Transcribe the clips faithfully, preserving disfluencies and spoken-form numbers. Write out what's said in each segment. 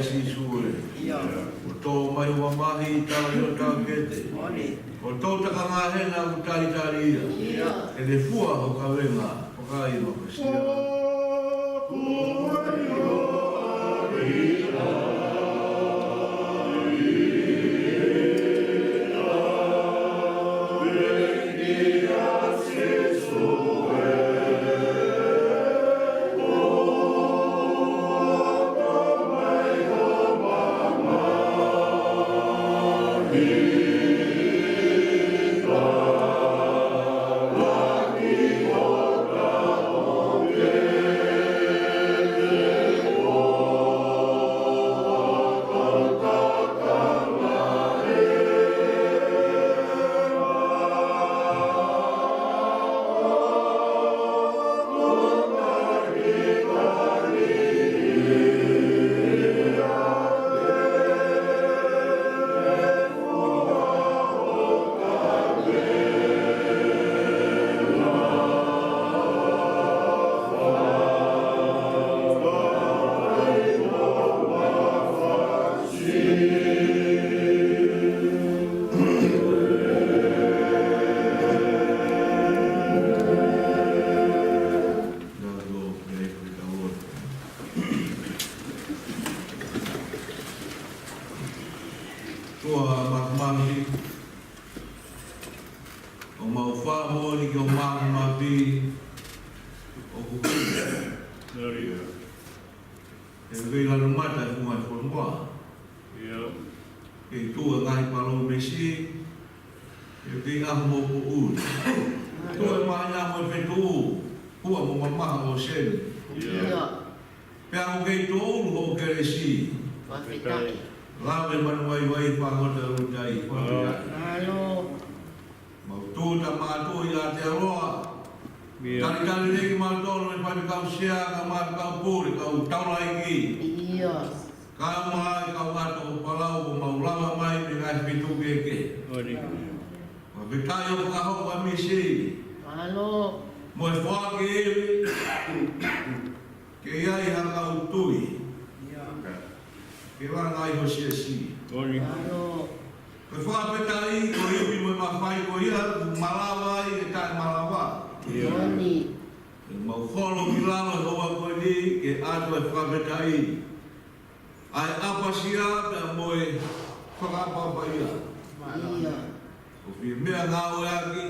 Sīsū ē. ʻIo. ʻO tō mai ho mamahi, tali hotau kete. Moʻoni. ʻO tō takanga hena ʻoku talitali ia. ʻIo. Ke ne fua ho kavenga, ʻo kai mafasia. Ko e māfimafi, ʻoku mau fakamoʻoni ki he māfimafi ʻoku ʻi he vei lanu mata e funga fonua. ʻIo. Kei tuʻu e ngaahi palōmesi, kei ʻaho mo e poʻuli. Tuʻu e māhina mo e fetuʻu, hua mo mamaha ʻōseni. ʻIo. ʻIo. Pea ʻoku kei tōʻulu hoʻo kelesi. Fakafetaʻi. Lave manu vaivai fāngota ʻulutai. Fakafetaʻi. Mālō. Mau tūta mātuʻa ʻi Aotearoa. ʻIo. Talitali lelei kimautolu ʻe he faifekau sea, kau maʻu kau pule, kau taulaʻeiki. ʻIo. Kau mai, kau ʻato ʻo palau ʻoku mau lava mai mei he ngaahi feituʻu kehekehe. Moʻoni. Fakafetaʻi hoʻo fakahoko ʻa e misi. Mālō. Mo e foaki ʻe ke ʻi ai ha kau tui. ʻIo. Ke langa ai ho siasi. Moʻoni. Mālō. Ko e fakafetaʻi, ko e ivi mo e mafai ko ia, ʻoku malava ai e taʻemalava. ʻIo. Moʻoni. ʻOku mau holo ki lalo he houa ko eni, ke ʻatu e fakafetaʻi. ʻA e ʻapasia pea mo e fakaʻapaʻapaʻia. ʻIo. ʻOku fiemaʻu ngāueʻaki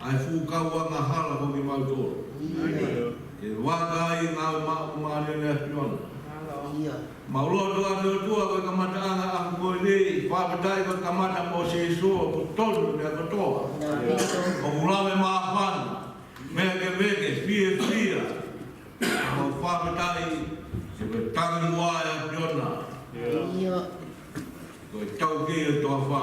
ʻa e fuʻu kau angahala ko kimautolu. ʻIo. ʻE vaka ai ngāue maʻu mālie ʻa e ʻAfiona. ʻIo. Mau lotu atu ʻOtua ko e kamataʻanga ʻaho ko eni, fakafetaʻi ko e kamata mo Sīsū ʻoku tonu meʻa kotoa. ʻIo. ʻOku lave māfana, meʻa ke veke, fiefia. Mau fakafetaʻi, he ko e tangi muʻa ʻa e ʻAfiona. ʻIo. Ko e taukei ʻo e toafa.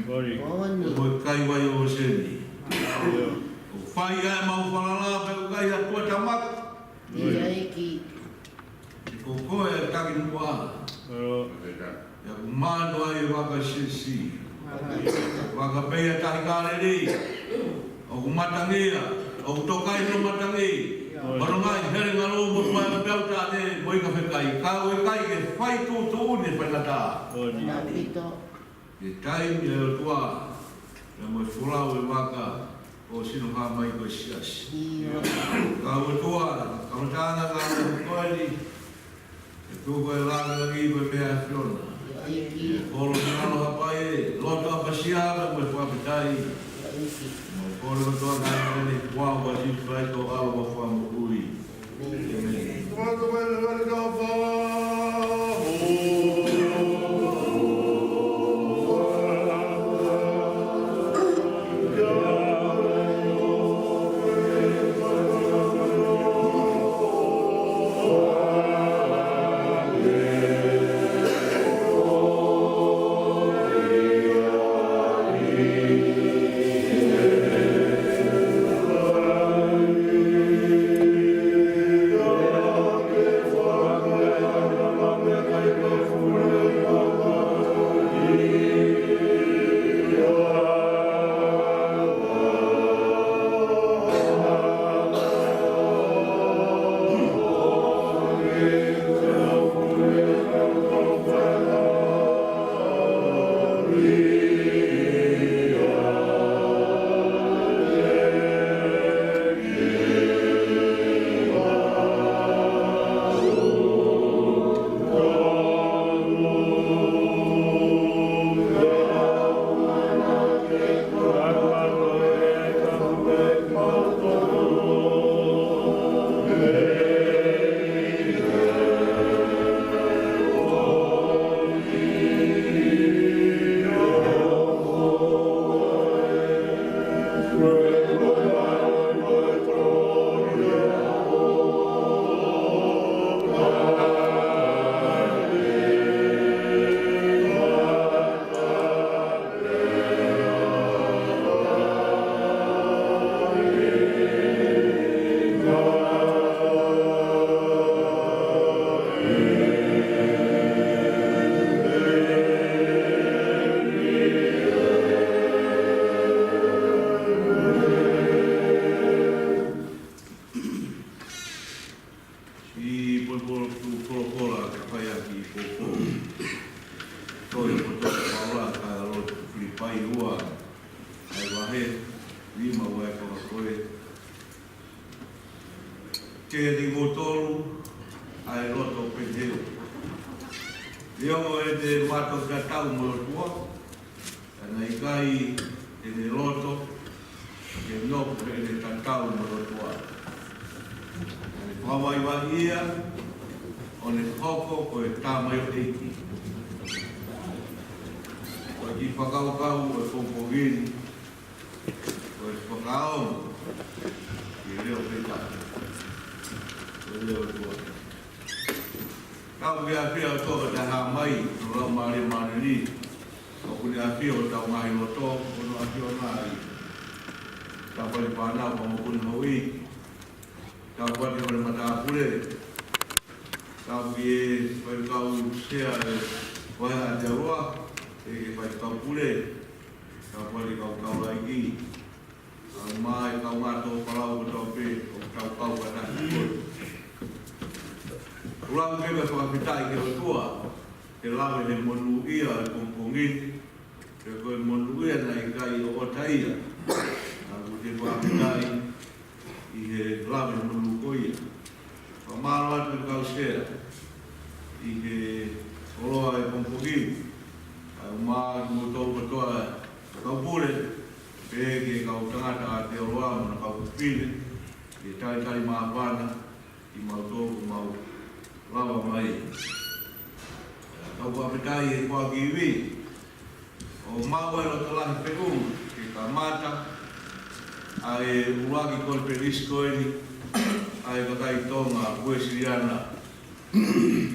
Moʻoni. Moʻoni. Ko e kaivai ʻo ʻōseni. ʻIo. ʻOku fai ai ʻemau falala pea ʻoku ʻikai ha tuʻutāmaki. ʻIo ʻEiki. Ko koe ʻa e tangi muʻa. ʻIo. Pea ʻoku mātuʻa ai e vaka siasi. Vaka pē ia ʻa e Tahi Kāleli. ʻOku matangia, ʻoku toka ʻi hono matangi. Hono ngaahi helenga lou mo tuai peau tāne, mo ika fekai. Ka ʻoku ʻikai ke fai tuʻutuʻuni e faingataʻa. ʻIo. ʻAupito. He taimi ʻa e ʻOtua, naʻa mo e folau e vaka, ʻo sino hā mai ko e siasi. ʻIo. Ka ʻOtua, kamataʻanga ka ko eni, ʻe tuku e langilangi ko e meʻa ʻAfiona. ʻIo ʻEiki. Kolo ki lalo Haʻapai, lotu ʻapasia mo e fakafetaʻi. ʻIo ʻEiki. Mau kole ʻOtua ngaahi meʻa ni, ʻi he huafa ʻo Sīsū Kalaisi ko e ʻAlo mo e Fakamoʻui. ʻĒmeni. Ko e tohi ʻa e ʻaposetolo ko Paula ki he kakai ʻa Filipai, ua ʻa e vahe, nima ʻa e konga ko ē. Ke ʻi ai ʻiate kimoutolu ʻa e loto pehē. Neongo ʻene mātuʻaki tatau mo e ʻOtua, ka naʻe ʻikai ʻene loto ke nofo heʻene tatau mo e ʻOtua. Naʻa ne fakavaivaiʻi ia, ʻo ne hoko ko e tamaioʻeiki. Ko e kiʻi fakakaukau ʻo e pongipongi ni, ko e fakaongo ki he leʻo pē taha, ko e leʻo ʻo e ʻOtua. Ka ʻoku ʻafio ʻa e ʻOtua ʻo taha mai, ʻo Laumālie Māʻoniʻoni, ʻoku ne ʻafio ʻi hotau ngaahi loto, ʻoku ne ʻafio mai ai. Tāpuaki ki he fānau, ka mo kuni hoi. Tāpuaki ki he matāpule. Tāpuaki ki he faifekau sea ʻo e vahe ʻa Aotearoa, ʻa e faifekau pule. Tāpuaki ki he kau taulaʻeiki. Kae ʻumaʻā e kaungā tō palau kotoa pē, ʻoku tau kau fakataha ko ē. ʻOku ou lava pē ke fakafetaʻi ki he ʻOtua, he lave he monūʻia ʻo e pongipongi ni, he ko e monūʻia naʻe ʻikai ʻoʻota ia. Ka ʻoku ou fakafetaʻi ʻi he lave he monū ko ia. Fakamālō atu ki he kau sea ʻi he koloa ʻo e pongipongi ni. Kae ʻumaʻā kimoutolu kotoa kau pule, pehē ki he kau tangata ʻa Aotearoa mo e kau fefine, ʻi he talitali māfana, kimautolu ʻoku mau lava mai. Tau fakafetaʻi he foaki ivi, ʻo maʻu ʻa e loto lahi feʻunga ke kamata ʻa e ʻuluaki konifelenisi ko eni ʻa e kakai Tonga Uēsiliana ʻi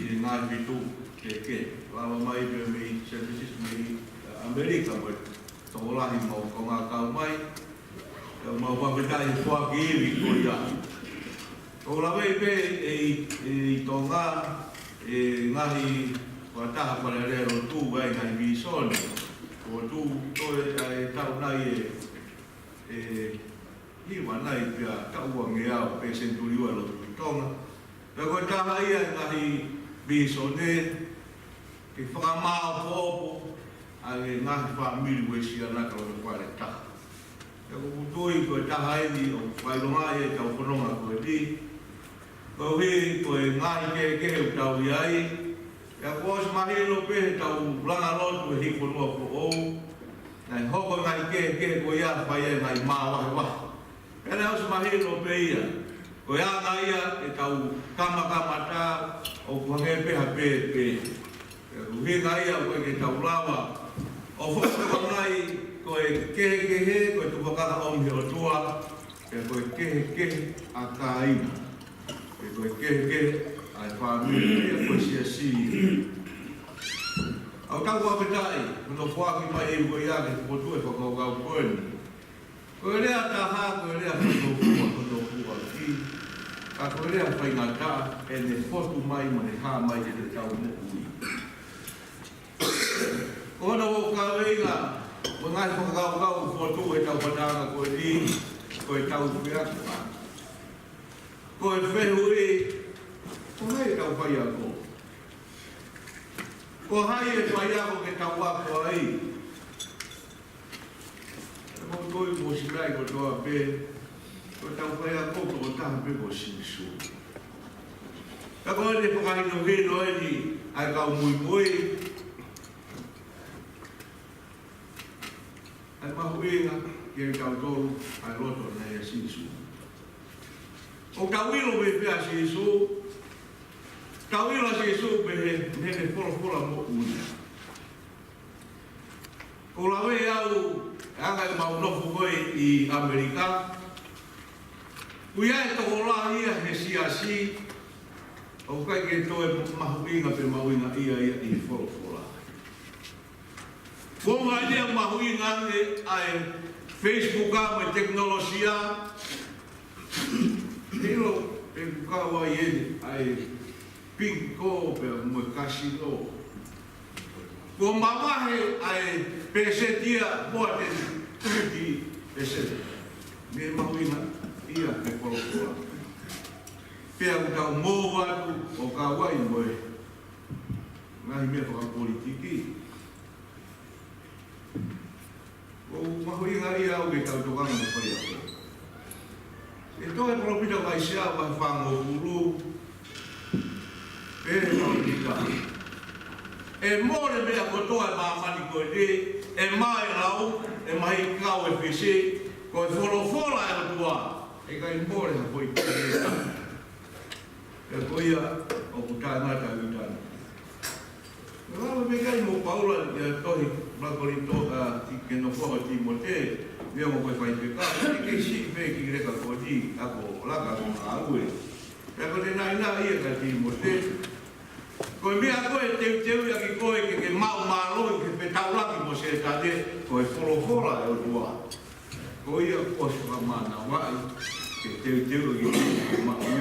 he ngaahi feituʻu kehekehe. Lava mai pē mei San Francisco, mei ʻAmelika, mo e tokolahi ʻoku mau kau mai. Pea mau fakafetaʻi he foaki ivi ko ia. ʻOku ou lave pē ʻi, ʻi, ʻi Tonga, ʻi he ngaahi fakataha Fale Alea ʻo e Lotu, ʻa e ngaahi mīsone. ʻOku tuʻu toe ʻa e taʻu nai ʻe, ʻe hiva nai pea taʻu ua ngeau pē senituli ua ʻa e lotu ʻi Tonga. Pea ko e taha ia ʻi he ngaahi mīsone ke fakamaopoopo ʻa e ngaahi fāmili Uēsiliana ka loto fale taha. Pea ʻoku ou tui ko e taha eni ʻoku fakaʻilonga ai ʻetau fononga ko eni. Koeʻuhi ko e ngaahi kehekehe ʻoku tau ʻi ai. Pea kuo ʻosi mahino pē heʻetau langa lotu he hiki fonua foʻou, naʻe hoko e ngaahi kehekehe ko ia ʻo fai ai e ngaahi māvahevahe. Pea naʻe ʻosi mahino pē ia, ko e anga ia ʻetau kamakamata ʻoku hangē pē ha pēpē. Pea ko e ʻuhinga ia ʻoku ʻikai ke tau lava ʻo fakatokangaʻi ko e kehekehe ko e tufakanga ʻomi he ʻOtua, pea ko e kehekehe ʻa kāinga, pea ko e kehekehe ʻa e fāmili, pea ko e siasi. ʻOku tau fakafetaʻi hono foaki mai ʻe he ʻOtua ia ke fokotuʻu e fakakaukau ko eni. Ko e lea taha, ko e lea faingofua hono foaki, ka ko e lea faingataʻa ʻene fotu mai mo ʻene hā mai ki heʻetau moʻui. Ko hono kaveinga ʻo e ngaahi fakakaukau ʻoku fotu ʻi heʻetau fakatātā ko eni, ko e tau feakoʻanga. Ko e fehuʻi, ko hai ʻetau faiako? Ko hai e faiako ke tau ako ai? Ka ʻoku ou tui ʻoku mou sio mai kotoa pē, ko ʻetau faiako tokotaha pē ko Sīsū. Ka ko ʻene fakahinohino eni ʻa e kau muimui, ʻa e mahuʻinga kiate kitautolu ʻa e loto naʻe ʻia Sīsū. ʻOku tau ʻilo pē pea Sīsū, tau ʻilo Sīsū pē he, he, he folofola moʻui. ʻOku ou lave au, ʻa e anga ʻemau nofo ko ē ʻi ʻAmelika. ʻOku ʻi ai e tokolahi ia he siasi, ʻoku ʻikai ke toe mahuʻinga pe mahuʻingaʻia ia ʻi he folofola. Ko e ngaahi ia mahuʻinga ange ʻa e Facebook ʻa mo e tekinolosia. ʻIlo, Facebook ʻa ʻoku ʻi ai eni ʻa e pingiko pea mo e kasino. Kuo mavahe ʻa e pēseti ia mo e teni pēseti. Mei he mahuʻinga ia he folofola. Pea ʻoku tau mou atu ʻo kau ai mo e meʻa fakapolitiki. ʻOku mahuʻinga ia ʻoku tau tokanga mo fai ako. ʻI he tohi palōfita ko ʻAisea vahe fāngofulu, pehē ʻe he palōfita: ʻE mole meʻa kotoa ʻi māmani ko eni, ʻe maʻu ʻe lau, ʻe mahi kau ʻe fisi, ko e folofola ʻa e ʻOtua ʻe ʻikai mole ha foʻi pē. Pea ko ia ʻoku taʻengata ʻi tana. Lava pē ʻikai mo Paula ʻi he tohi ʻa Kolinitō, ʻa, ki he nofo ʻo Tīmote, meʻa mo ko e faifekau, ʻikai ke siʻi pē ki he leka ko eni, ʻa ko laka ko ngāue. Pea ko e naʻinaʻi ia kia Tīmote. Ko e meʻa ko ē ʻe teuteuʻi ʻaki koe ke ke maʻu mālohi ki he fetaulaki mo Sētane, ko e folofola ʻa e ʻOtua. Ko ia kuo ʻosi fakamānavaʻi ke teuteuʻi ʻaki koe ke maʻu.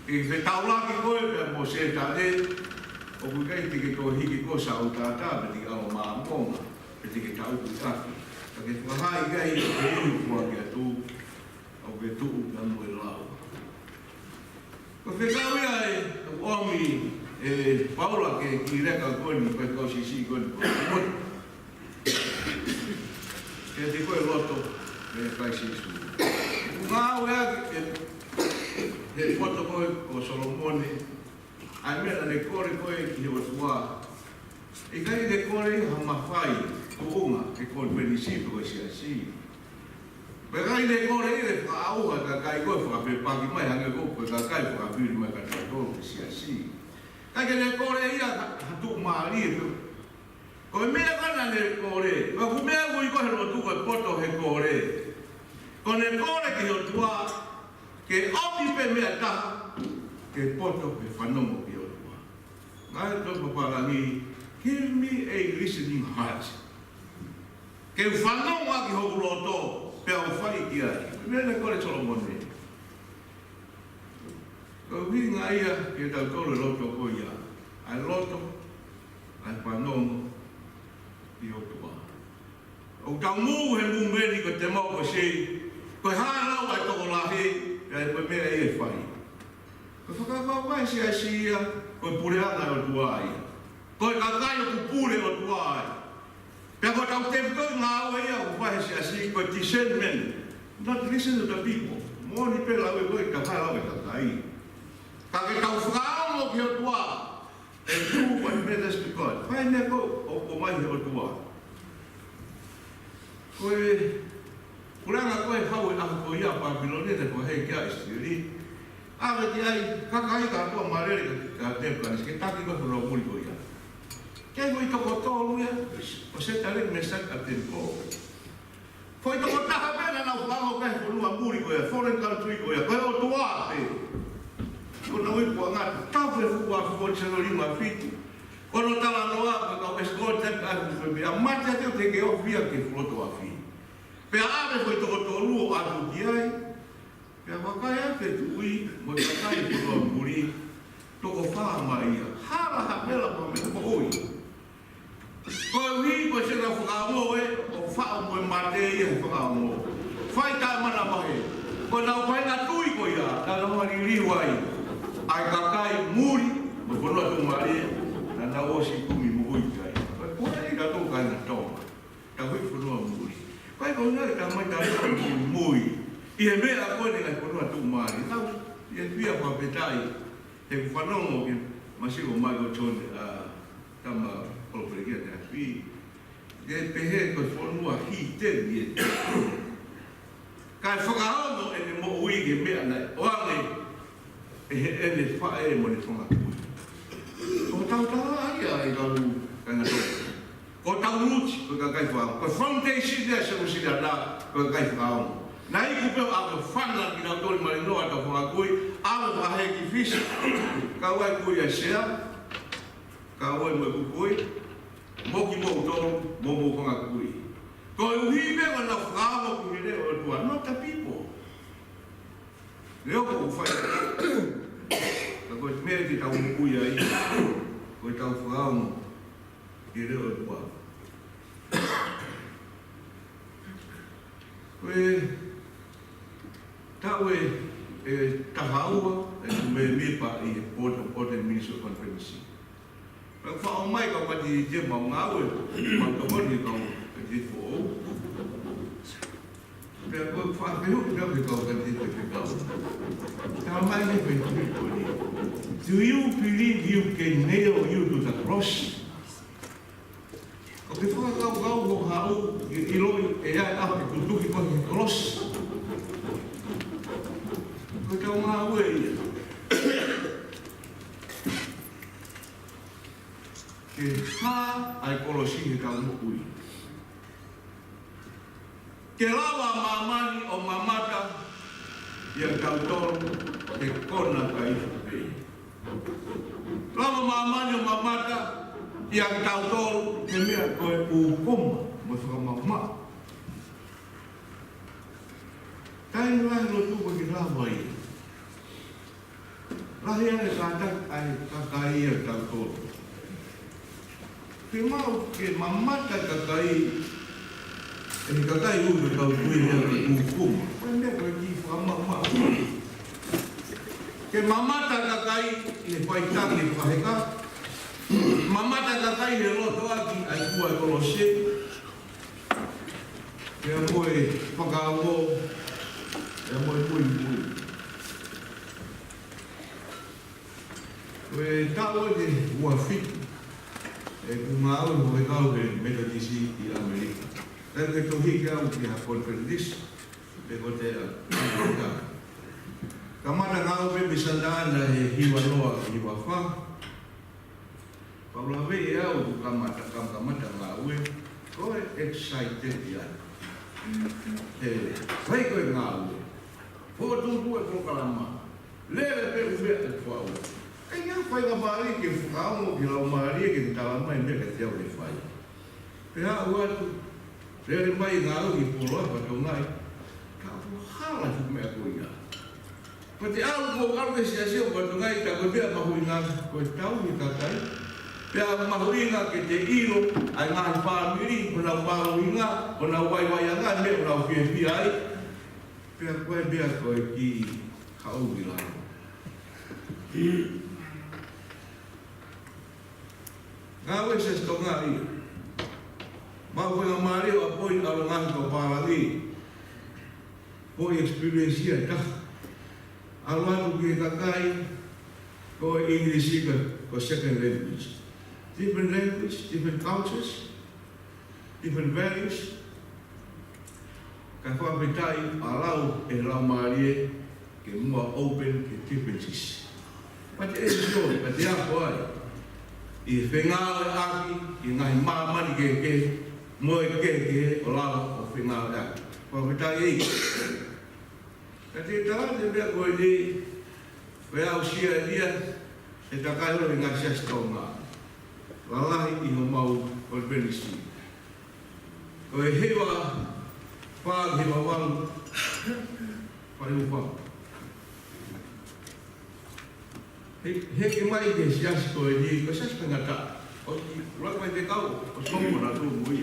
Ke fetaulaki koe pea mo Sētane, ʻoku ʻikai te ke toe hiki koe ʻo sāʻutātā, pe te ke ʻalu ʻo māmonga, pe te ke taʻutu ʻi ʻapi. Ka ke fakahā ʻikai ke inu kuo ke ʻatu, ʻoku ke tuʻu pea mo e lau. Ko e fekau ia ʻe ʻomi ʻe Paula ki he leka ko eni, ko e kau siʻisiʻi ko eni ko Tīmote. Ke te ko e loto ʻo Kalaisi Sīsū. Ngāueʻaki ʻe he poto ko ē ʻo Solomone ʻa e meʻa naʻa ne kole ko ē ki he ʻOtua. ʻIkai ke kole ia ha mafai tuʻunga ki he konifelenisi pe ko e siasi. Pea ʻikai ke kole ia ke fakaʻauha e kakai ko ē ʻo fakafepaki mai hangē ko e kakai ʻoku fakafili mai kiate kitautolu ki he siasi. ʻIkai ke kole ia ha, ha tuʻumālie pe. Ko e meʻa ko ē naʻa ne kole, ko e fuʻu meʻa ʻoku ui ko ē he lotu ko e poto he kole. Ko ʻene kole ki he ʻOtua, ke ʻomi pē meʻa ʻe taha, ke poto he fanongo ki he ʻOtua. Ngaahi tohi pālangi, "Give me a listening heart." Ke u fanongo ʻaki hoku loto, pea u fai ki ai. Meʻa naʻe kole ʻe Solomone. Ko e ʻuhinga ia ke tau kole loto ko ia. ʻA e loto, ʻa e fanongo ki he ʻOtua. ʻOku tau mou he mumeni ko e temokilasi, ko e hā e lau ʻa e tokolahi, ʻa e ko e meʻa ia ʻe fai. Ko e fakakaukau ʻa e siasi ia, ko e puleʻanga ʻo e ʻOtua ia. Ko e kakai ʻoku pule ʻOtua ia. Pea ko ʻetau tefitoʻi ngāue ia ʻoku fai he siasi, ko e discernment. Not listen to the people. Moʻoni pē lau ʻe koe, ka fai lau ʻe he kakai. Ka ke tau fakaongo ki he ʻOtua. And do what matters to God. Fai e meʻa ko ē ʻoku ʻomai he ʻOtua. Ko e puleʻanga ko ē hau e ʻaho ko ia ʻa Pāpilone naʻe fai ki ai ʻa ʻEsiteli. ʻAve ki ai, kakai kātoa mālele kia, kia Nepukanesa, ke taki ko ē fonua muli ko ia. Ko e foʻi toko tolu ia, ʻo Setaleki, Mesaki, ʻApitenikō. Foʻi toko taha pē naʻa nau fakaongo ki he fonua muli ko ia, foreign country ko ia, ko e ʻOtua pē. Ko ʻenau ipu ʻa ngata, tau pē fuʻu afi ko eni, sino lima fitu. Ko hono talanoa, ko e kau escort, ʻa e fuʻu pē, ʻa mate ʻa te ke ofi ia ki he fuʻu loto afi. Pea ʻave foʻi toko tolu ʻo ʻatu ki ai. Pea vakai atu e tuʻi mo e kakai fonua muli, toko fā mai ia. Hala ha vela mo e meʻa moʻui. Koeʻuhi ko e sio ki he fakaongo ē, ʻoku faʻo mo e mate ia he fakaongo. Fai taʻemanavahē. Ko ʻenau faʻahinga tui ko ia, naʻa nau liliu ai ʻa e kakai muli, mo e fonua tuʻumālie, naʻa nau ʻosi kumi moʻui ki ai. Ko e, ko e ʻi he toko kāinga Tonga. Tau hiki fonua muli. Ko e ʻuhinga ia ʻoku tau mai tau muimui ʻi he meʻa ko eni ngaahi fonua tuʻumālie. Tau, ʻi he pia fakafetaʻi, he ʻoku fanongo ki he masiva mai ko John, ʻa, tama Kolopelekia te afi. Ke pehē ko e fonua hīteni ē. Kae fakaongo ʻene moʻui ki he meʻa naʻe ʻoange ʻe heʻene faʻē mo ʻene fanga kui. Ko hotau tala ia ʻe kau kāinga Tonga. Ko hotau luti, ko e kakai fakaongo. Ko e foundation ia ʻo e Siasi Uēsiliana, ko e kakai fakaongo. Naʻe iku pē ʻo ʻave fanga kinautolu ʻi Malinoa ʻa hotau fanga kui, ʻave fakahē ki Fisi. Kau ai e kui ʻa Sea, kau ai mo ʻeku kui, mo kimoutolu, mo homou fanga kui. Koeʻuhi pē ko ʻenau fakaongo ki he leʻo ʻo e ʻOtua, not the people. Leʻo ʻoku fai. Ka ko e meʻa te tau moʻui ai, ko ʻetau fakaongo ki he leʻo ʻo e ʻOtua. Ko e taʻu ʻe, ʻe taha ua, ʻeku mēmipa ʻi he Board of Ordained Ministers Conference. Pea ʻoku faʻa Mai kau kanititeiti, mau ngāue, mau tokoni kau kanititeiti foʻou. Pea ko e faʻa fehuʻi pē au ki he kau kanititeiti fekau. Talamai ʻe he fehuʻi ko eni: Do you believe you can nail you to the cross? ʻOku ke fakakaukau ʻoku haʻu ke ʻiloʻi ʻe ʻi ai e ʻaho ʻe tutuki koe he kolosi? Ko ʻetau ngāue ia. Ke hā ʻa e kolosi heʻetau moʻui. Ke lava ʻa māmani ʻo mamata ʻiate kitautolu he kona kai pē. Lava ʻa māmani ʻo mamata ʻiate kitautolu he meʻa ko e ʻūkuma mo e fakamamaʻo. Taimi lahi lotu ko e ke lava ia. Lahi ange kātaki ʻa e kakai ʻiate kitautolu. Ke mau ke mamata kakai, ʻe he kakai ʻoku tau tui he ʻūkuma. Ko e meʻa ko e kiʻi fakamamaʻo. Ke mamata kakai ʻi he faitaki fakaheka. Mamata kakai he lotoʻaki ʻa e kua e kolosi. Pea mo e fakaongo, pea mo e muimui. Ko e taʻu ʻe ua fitu ʻeku ngāue mo e kau he Metotisi ʻi ʻAmelika. Pea ke tohi ke au ki ha konifelenisi, pe ko e te a. Kamata ngāue pē mei Santa Ana he hiva noa ki hiva fā. Pau lave ʻe au ʻeku kamata, kam-, kamata ngāue, ko e excited ia. He, fai ko e ngāue. Fokotuʻutuʻu e polokalama. Lele pē ʻū meʻa ʻe fau. ʻIkai ha faingamālie ke fakaongo ki he laumālie ke ne talamai e meʻa kiate au ke fai. Pea aʻu atu, lele mai ngāue ki Poloa, Fatongia. Ka ʻoku hala ʻeku meʻa ko ia. Ko ʻete ʻalu, ko ʻete ʻalu ki he siasi ʻo Fatongia, ka ko e meʻa mahuʻinga ko e tauhi e kakai. Pea mahuʻinga ke te ʻilo ʻa e ngaahi fāmili, honau mahuʻinga, honau vaivaiʻanga, meʻa ʻoku nau fiefia ai. Pea ko e meʻa ko e kiʻi haʻu ki lalo. Ngāue Siasi Tonga ia. Mau faingamālie ʻo appoint ʻalu ngaahi kau pālangi. Ko e experience ia ʻe taha. ʻAlu atu ki he kakai, ko e English ko, ko e second language. Different language, different cultures, different values. Ka fakafetaʻi ʻa e lau ʻe he Laumālie ke more open ki he differences. But e sio, ka te ako ai. ʻI he fengāueʻaki, ʻi he ngaahi māmani kehekehe, mo e kehekehe ʻo lava ʻo fengāueʻaki. Fakafetaʻi ʻEiki. Ka te tala atu e meʻa ko eni, ko e aʻusia eni ia, he takai holo he ngaahi siasi Tonga. Lalahi ʻi homau konifelenisi. Ko e hiva fā, hiva valu, fai upa. He, he ke mai ke siasi ko eni, ko e siasi faingataʻa. ʻOsi, ʻuluaki faifekau, ʻosi ko e na tu mui.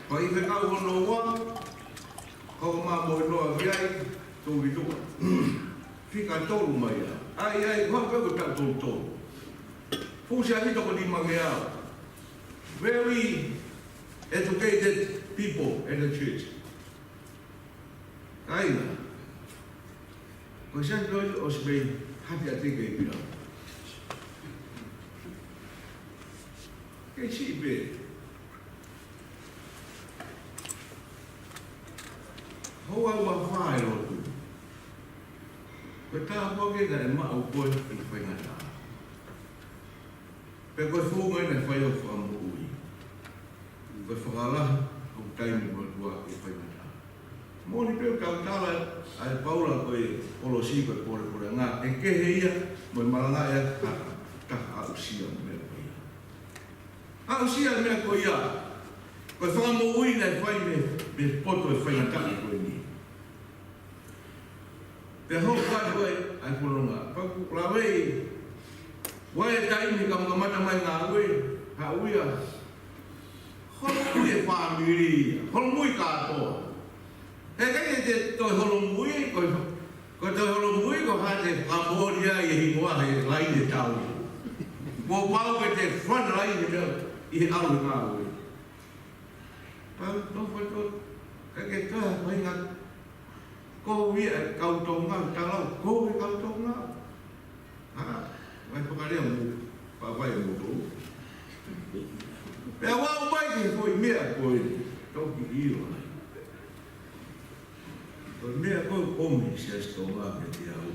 Faifekau hono ua, ko ma mo no a viai, tu vitua. Fika tolu mai ia. Ai, ai, ko e hā pē ko e taʻu tolu tolu. Fuʻu siasi toko nima ngeau. Very educated people at the church. Kāinga. Ko e siasi ko eni ʻosi mei hati ʻa e teke i pila. Kei siʻi pē. Houa ua fā e lotu. Ko e tāpuaki naʻe maʻu ko e ʻi he faingataʻa. Pea ko e founga ia naʻe fai ʻo fakamoʻui. Ko e fakalahi ʻo e taimi mo e ʻOtua ʻi he faingataʻa. Moʻoni pē ʻoku tau tala ʻa e Paula ko e kolosi ko e polepolenga, ʻe kehe ia mo e malanga ia ka, ka aʻusia mo e meʻa ko ia. Aʻusia e meʻa ko ia, ko e fakamoʻui naʻe fai mei, mei he poto ʻo e faingataʻa ko eni. Pea hoko atu ai ʻa e fononga. Pea ʻoku lave ʻi he taimi ka kamata mai ngāue, haʻu ia. Holomui e fāmili ia, holomui kātoa. He ʻikai te toe holomui, ko, ko e toe holomui, ko e hā te fakamoʻoni ai e hingoa he laine tau. Kuo pau ke te front line ʻi he meʻa, ʻi he ʻalu ngāue. Pau, no, pau, to, ka ke toa, mai ngā, ko ia e kau Tonga, talau, ko e kau Tonga. Ha, mai fakalea mo, pa vai mo to. Pea ʻoku ʻomai ke ko e meʻa ko e, toki ʻilo ai. Ko e meʻa ko e ʻomi Siasi Tonga ke te au.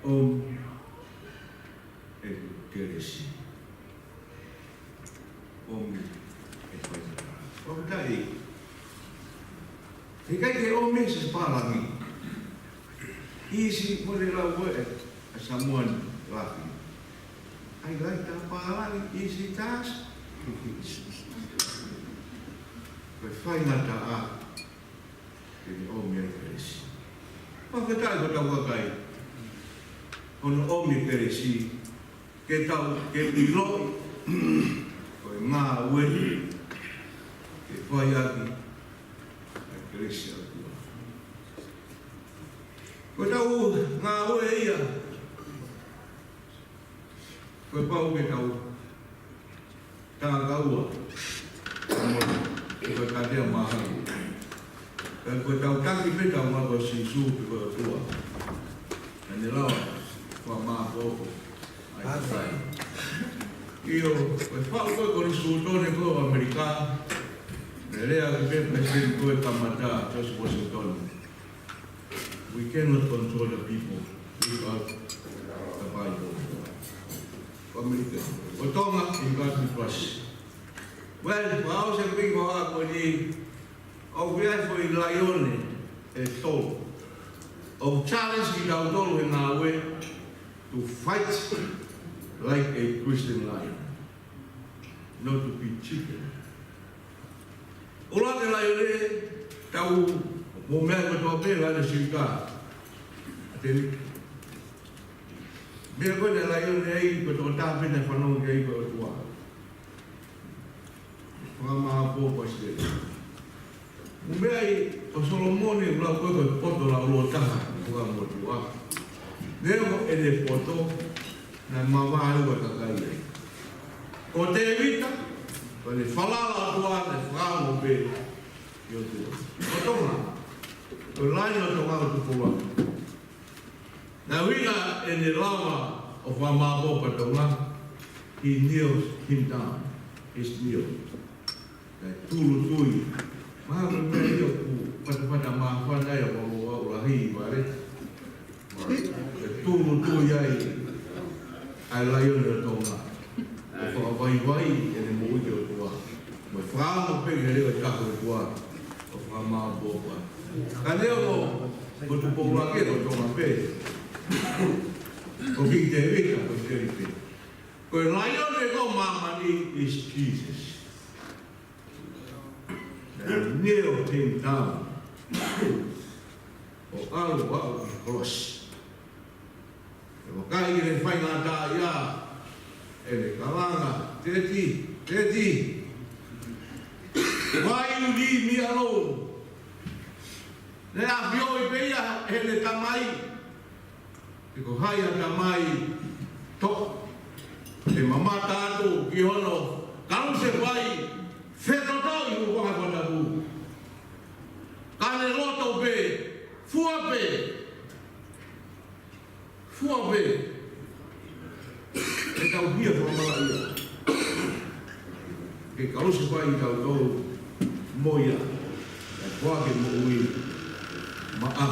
ʻOmi e kelesi. ʻOmi e faingataʻa. ʻOmi tai. He ʻikai ke ʻomi Siasi pālangi. ʻIsi mo e lau ʻe, ʻa Samoan lahi. ʻAi lai ta pālangi ʻisi tas. Ko e faingataʻa. Ke ne ʻomi ai kelesi. Fakafetaʻi ko tau kakai. Hono ʻomi kelesi. Ke tau, ke ʻiloʻi. Ko e ngāue. Ke fai ʻaki. ʻA e kelesi ʻa e ʻOtua. Ko tau ngāue ia. Ko e pau ke tau. Tākaua. Ko e katea mahalo. Ka ko e tau taki pē tau mako Sīsū pe ko e ʻOtua. Ka ne lava, kua mākoko. ʻAi sai. ʻIo, ko e faʻu ko e Konisitūtone ko ʻAmelika. Ne lea ki he Palesiteni ko e kamata, George Washington. We cannot control the people without the Bible. Ko ʻAmelika. Ko Tonga, in God we trust. Well, ʻoku se piki ko ʻa ko ni, ʻoku ʻi ai ko e laione ʻe tolu. ʻOku challenge kitautolu he ngāue to fight like a Christian lion. Not to be chicken. ʻUluaki laione, tau mo meʻa ko e toa pē, laione sika. Te meʻa ko e laione ai, ko e tokotaha pē naʻe fanongo ki ai ko e ʻOtua. Fakamāʻopoʻopo ʻa Sīsū. Mo meʻa ai ʻo Solomone, ʻoku lau ko e, ko e poto laulōtaha, ʻoku ʻa e ʻOtua. Neongo ʻene poto, naʻe mavahe ʻa e kakai ai. Ko Tēvita, ko ʻene falala ʻOtua, naʻe fakaongo pē ʻi he ʻOtua. Ko Tonga, ko e laine ʻo Tonga ʻoku tupu ai. Naʻe ʻuhinga ʻene lava ʻo fakamāʻopoʻopo ʻa Tonga, he kneels him down, his kneel. Naʻe tūʻulutui. Mahalo ko e meʻa ia ʻoku fatafata māfana ai ʻa Valoa ʻo lahi i vale. Naʻe tūʻulutui ai ʻa e laione ʻo Tonga. ʻO fakavaivai ʻene moʻui ki he ʻOtua. Mo e fakaongo pē ki he leʻo taha ʻo e ʻOtua. ʻO fakamāʻopoʻopo. Ka neongo ko Tupou Vake ko Tonga pē. Ko King Tēvita ko Tēvita. Ko e laione ko māmani is Jesus. And kneel him down. ʻO ʻalu ʻo aʻu ki he kolosi. ʻE vakai ki he faingataʻaʻia, ʻene kalanga, Teti, Teti. Why you leave me alone? Naʻe ʻafioʻi pē ia heʻene tamai. He ko hai ʻa e tamai toʻo ʻe mamata atu ki hono kalusefai, fetotoʻi ʻi he ʻū fakatapu. Ka ne loto pē, fua pē, fua pē. Ke tau hia fakamalaʻia. Ke kalusefai kitautolu mo ia. Kae foaki e moʻui maʻa.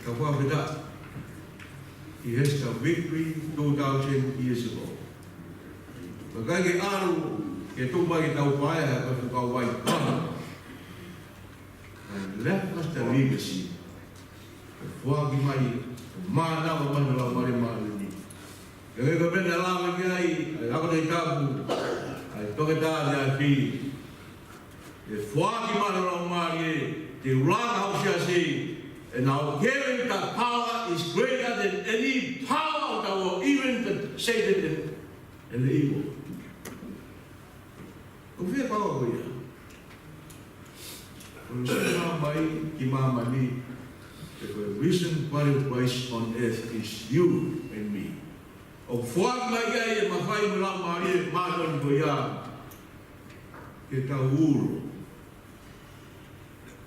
Ka fakafetaʻi. He has the victory two thousand years ago. Ka ʻikai ke ʻalu, ke tuʻu mai ke tau paea, ka fuka vai. And left us the legacy. Ke foaki mai, mānava mai ʻa e Laumālie Māʻoniʻoni. Ke ʻikai ko e meʻa naʻe lave ki ai ʻa e Ako Tapu, ʻa e Toketā Leafi. ʻE foaki mai ʻa e Laumālie, te u langa hoku siasi, and our given the power is greater than any power of the world, even the Satan and, and the evil. ʻOku fie pau ko ia. ʻOku ne sio mai ki māmani, ʻe The reason why Christ on earth is you and me. ʻOku foaki mai ai e mafai mo e laumālie māʻoniʻoni ko ia ke tau ulo.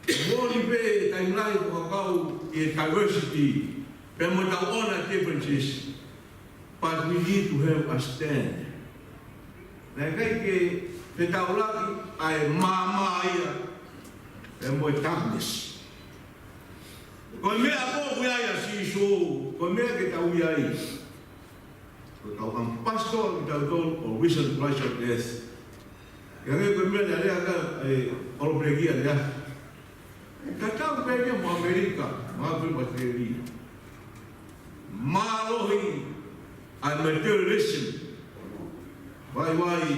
Moʻoni pē taimi lahi ʻoku kau ki he diversity, pea mo ʻetau ʻona differences, but we need to have a stand. Naʻe ʻikai ke fetaulaki ʻa e maama ia pea mo e darkness. Ko e meʻa ko ē ʻoku ʻi ai ʻa Sīsū, ko e meʻa ke tau ʻi ai. Ko e kau ambassador kitautolu ʻo e risen Christ on earth. Ka ko e meʻa naʻe lea ki ai ʻa e ʻOlopeleki ʻanenai. Tatau pē ia mo ʻAmelika, mo ʻAmelika. Mālohi ʻa e materialism. Vaivai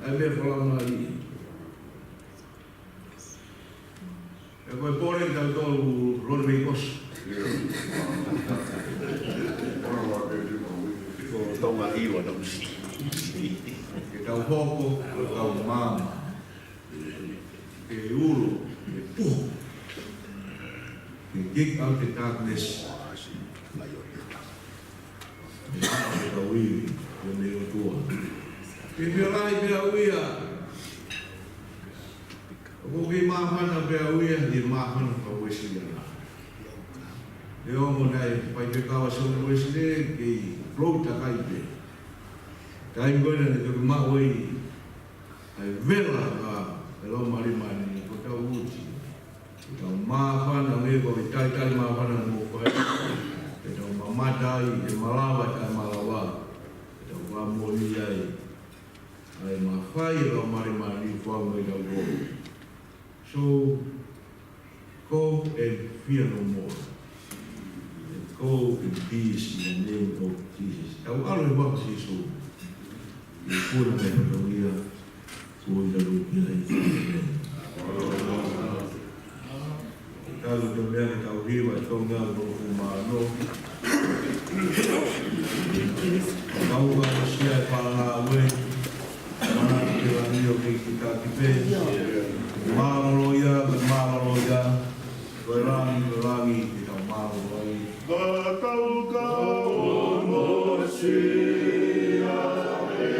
ʻa e meʻa fakamālie. ʻE ko e pole kitautolu lolo mei kosi. Ko Tonga ʻi ua na usi. Ke tau hoko ko e kau maama. Ke ulo, ke puhu. Ke kick out the darkness. Ke tau ivi, ko e meʻa ʻOtua. Ke meʻa lahi pē ʻa e uia. ʻOku kei māfana pē ʻa e uia, ʻi he māfana ka Uēsiliana. ʻE ongo naʻe fai pē kava Sione Uēsile, kei float takai pē. Taimi ko ē naʻe toki maʻu ai ʻa e vela ʻa e Laumālie Māʻoniʻoni ko Tauti. Ke tau māfana, ʻa e meʻa ko e talitali māfana mo fai. Ke tau mamata ai, ʻe malava, taʻe malava. Ke tau fakamoʻoni ai ʻa e mafai ʻa e Laumālie Māʻoniʻoni ʻoku fou mo kitautolu. So, go and fear no more. And go in peace in the name of Jesus. Tau ʻalu he huafa ʻo Sīsū. ʻI he huafa ʻo e Fakamoʻui, ko ia ʻoku tau ʻi ai. ʻĒmeni. Tau ʻi he meʻa ke tau hiva, Tonga ʻo e Fakamoʻui. Tau ka sia e pala we. Mana ke langi ʻo ke kita ki pē. Mālōlō ia, mālōlō ia. Ko e langi, ko e langi, ke tau mālōlō ai. Ka tau ka ʻono sia e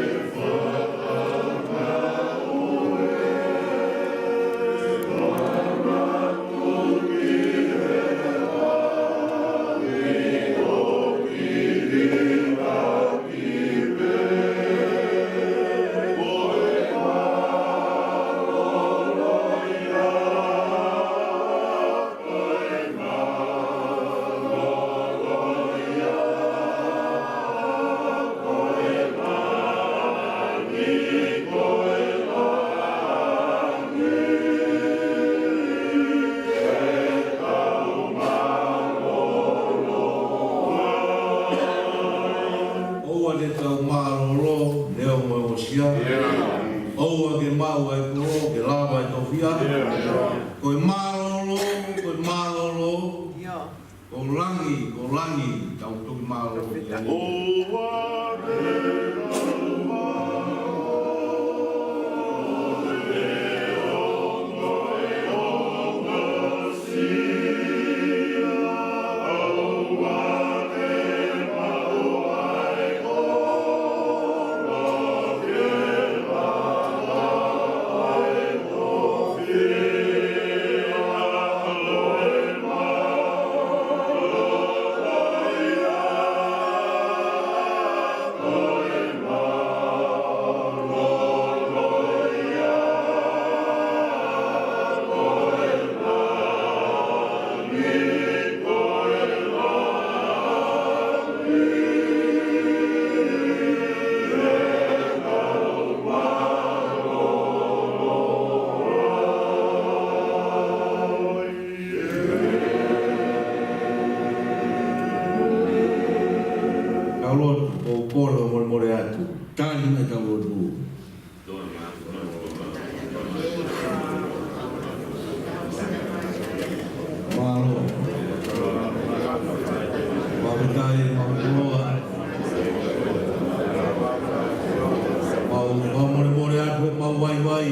ʻOua te tau mālōlō, neongo e ʻosi ia. ʻOua ke maʻu ʻa e kolo, ke lava e tofiʻa. Ko e mālōlō, ko e mālōlō. Ko langi, ko langi, tau toki mālōlō. ʻOua te tau mālōlō. Tau lotu, ʻo kole ʻo molemole atu. Tali mai tau lotu. Mālō. Mau tai, mau loa. Mau, mau molemole atu, mau vaivai.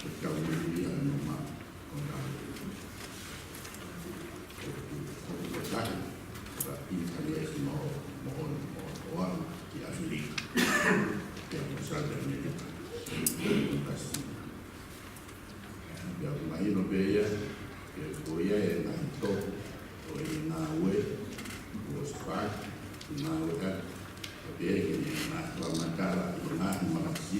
ʻo tau mui ia no ma o na o ko tahi ka international mo o mo o ki ʻAfilika pea mo South America. Pea ʻoku mahino pē ia ke ko ia e ngaahi tō ʻo e ngāue ʻo spark ngāue ka pea ke ne ngaahi fakamatala ʻi he ngaahi manakasi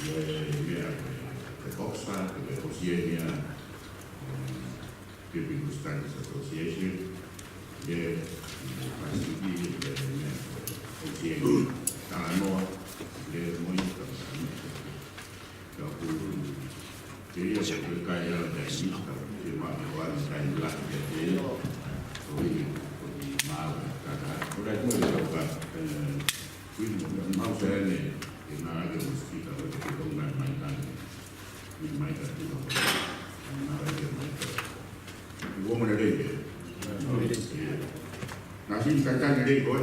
ʻi he meʻa ko e, ko e Oxfam, ko e Oceania, um, Building Studies Association, ʻi he, ʻi he Pasifiki, ʻi he meʻa ko e Oceania, talanoa, ʻi he moʻui, ka, ka, ka, ka, ka, Ke ia ko e kai ala te sista, ke ma ke wale kai la ke te ia. Ko ia, ko ia mau ka ka. Ko ia ko ia ka, eh, kui mo mau se ne, ke na ke mo sita, ke tong mai mai kai. Ni mai ka tu ka. Na ke mai ka. Uo mo le ke. Na si ka ka le ko.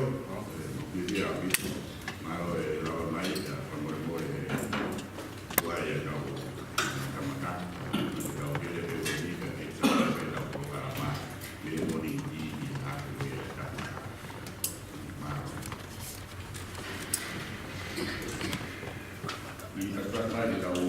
Ki ki a ki. Mālō e lava mai, ia, fakamolemole, ua e kau kamata, kau kele pe ko ni ka ke sa pe lau polokalama, me moni i i a ke ka. Mālō. Ni ka ka mai kau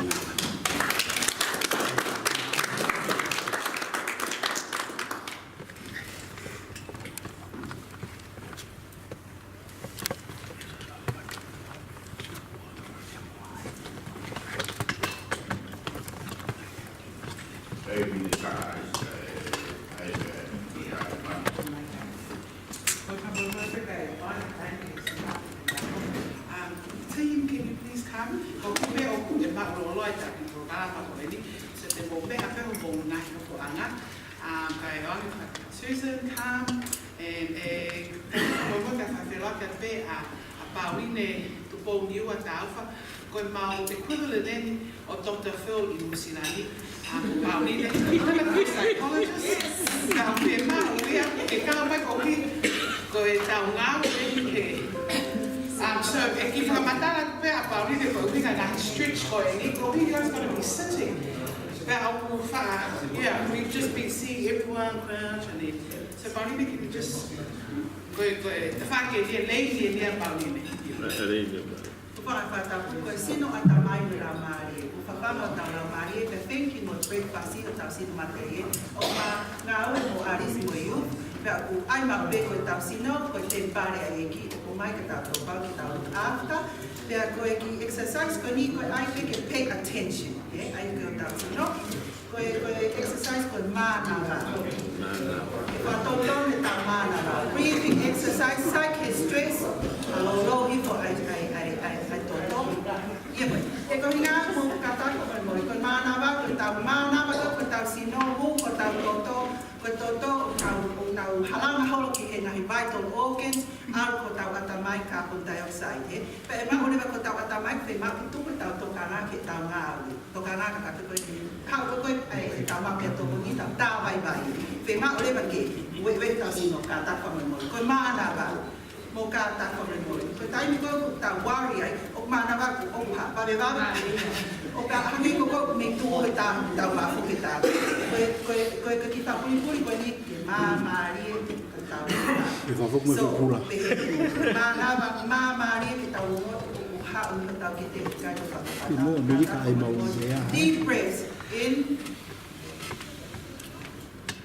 Um, team, can you please come? Ko kupe o kupe ma o loi ta ki ko ka pa ko eni. Se te mo pe a pe o mo na ko anga. Um, kae ʻoange Susan, come, and, eh, ko mo ka fafela ka pe a, a Pauline Tupou Niua Taufa, ko e mau equivalent eni ʻo Doctor Phil ʻi Nuʻusila ni, a ko Pauline, psychologist, ka pe mau ia, ke kau mai ko ki, ko e tau ngāue eni ke. Um, so, e ki fakamatala pe a Pauline ko e ʻuhinga ngaahi stretch ko eni, ko ki, you guys gonna be sitting. But I will, uh, yeah, we've just been seeing everyone crouch and then, so Pauline, can you just, ko e, ko e, tafaʻaki e lady eni ʻa Pauline. Ko e fakatātā, ko e sino ʻatamai mo e laumālie, ko e fafanga ʻo tau laumālie, pea thank you mo e breakfast ʻi hotau sino mate ē, ʻo ma ngāue mo Alice mo e youth, pea ʻoku ʻai maʻu pē ko e tau sino, ko e temipale ʻa e ʻEiki, ʻoku ʻomai ke tau tō pau ke tau look after, pea ko e kiʻi exercise ko eni, ko e ʻai ke, ke pay attention. Ē, ʻai ke o tau sino. Ko e, ko e exercise ko e mānava. Mānava. Ke fakatotonu ʻetau mānava. Breathing exercise, sai ke stress, a lolo hifo ai, ai, ai, ai, ai toto. Ia ko e, e ko hinga mo ka tau ko e mo, ko e mānava, ko ʻetau mānava, ko ʻetau sino, ko ʻetau toto, ko e toto, ʻoku nau, ʻoku nau halanga holo ki he ngaahi vital organs, ʻalu ko ʻetau ʻatamai carbon dioxide, ē. Pea ʻe maʻu leva ko ʻetau ʻatamai, pea maʻu tuku ʻetau tokanga ki heʻetau ngāue. Tokanga ka ka ko e, ka ko e, ʻai, ʻetau mape ʻa toko ni, tau tā vaivai. Pea maʻu leva ke, ue, ue tau sino ka tā fakamolemole. Ko e mānava, mo ka tā fakamolemole. Ko e taimi ko ē ʻoku tau worry ai, ʻoku mānava ʻoku, ʻoku ha, vave vave. ʻOku ka hangē ko ē ʻoku mei tuʻu ko ē tau, tau mafu ke tā. Ko e, ko e, ko e, ko e kiʻi tāpulipuli ko eni ke māmālie. E fakafoki mai. So, ko e kula. Pehē, mānava, māmālie ke tau ongoʻi ʻoku haʻu ʻetau kete kai ko fakafoki. Ki mo Amerika ai mau ia. Deep breath in.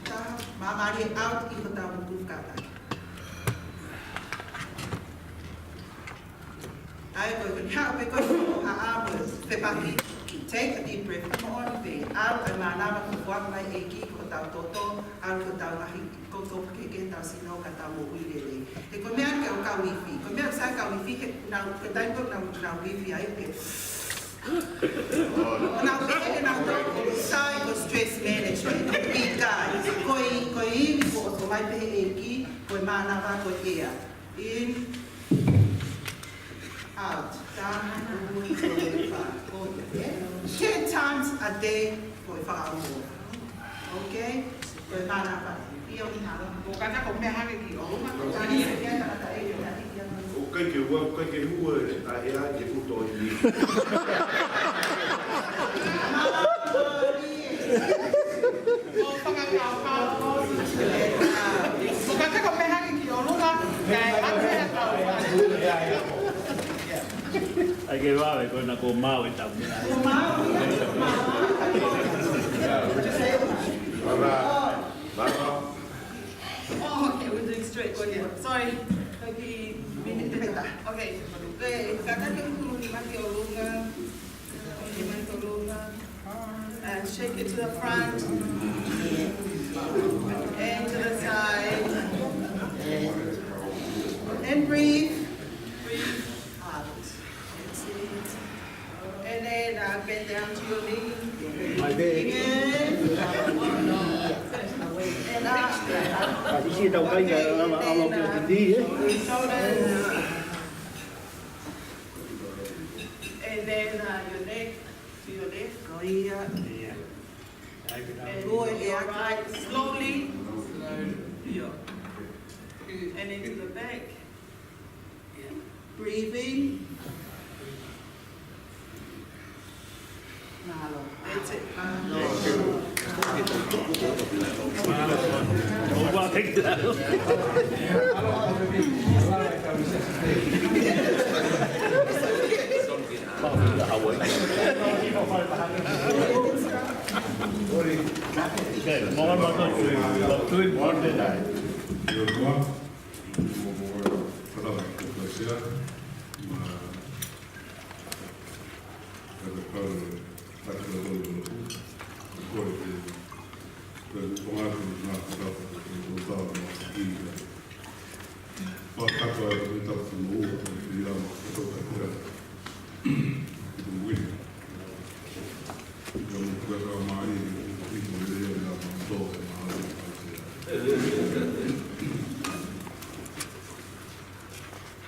Taha, māmālie out ʻi hotau motu kātaki. ʻAi, ko e, ko e haʻu pē ko e ʻo haʻa mo e fepaki. Take a deep breath. Moʻoni pē, ʻalu e mānava ko fuak mai ʻEiki ko hotau toto, ʻalu ko hotau ngaahi ko, ko ke, ke tau sino ka tau moʻui lelei. He ko e meʻa ke ʻo kau ifi. Ko e meʻa sai kau ifi he nau, ko e taimi ko ē nau, nau ifi ai pē. ʻO nau pehē ke nau tau ko sai ko stress management. ʻIkai. Ko e, ko e ifi ko ʻoku ʻomai pē ʻe he ʻEiki, ko e mānava ko e ʻea. In, out. Taha, ua, tolu, fā, ko e, ē? Ten times a day ko e fakaʻofoʻofa. Okay? Ko e mana pa. Ia o ni halo. Ko kata ko mea hake ki o uma, ko tani se kia tangata e, ko tani kia mana. ʻOku ʻikai ke ua, ʻoku ʻikai ke ua e, ʻa e ʻai ke uto i ni. ʻO fakakaukau. ʻO kata ko mea hake ki o uma, kae ʻai ke kau. ʻAi ke vave, ko ena ko mau e tau. Ko mau, ia, ko mau. Mama, mama. Oh, okay, we're doing straight. Go ahead. Sorry. Taki minute peta. Okay. Okay, kātaki ʻo tunu ni mati ʻo lunga. Tunu ni mati ʻo lunga. And shake it to the front. And to the side. And breathe. Breathe out. And then, uh, bend down to your knee. My bad. Again. And up. Ka ʻi siʻi tau kai ka, okay, and then, uh, shoulders. And then, uh, your neck to your left. Ko ia. And your right slowly. Yeah. And into the back. Breathing. Mahalo. That's it. Okay, more about the two in one day.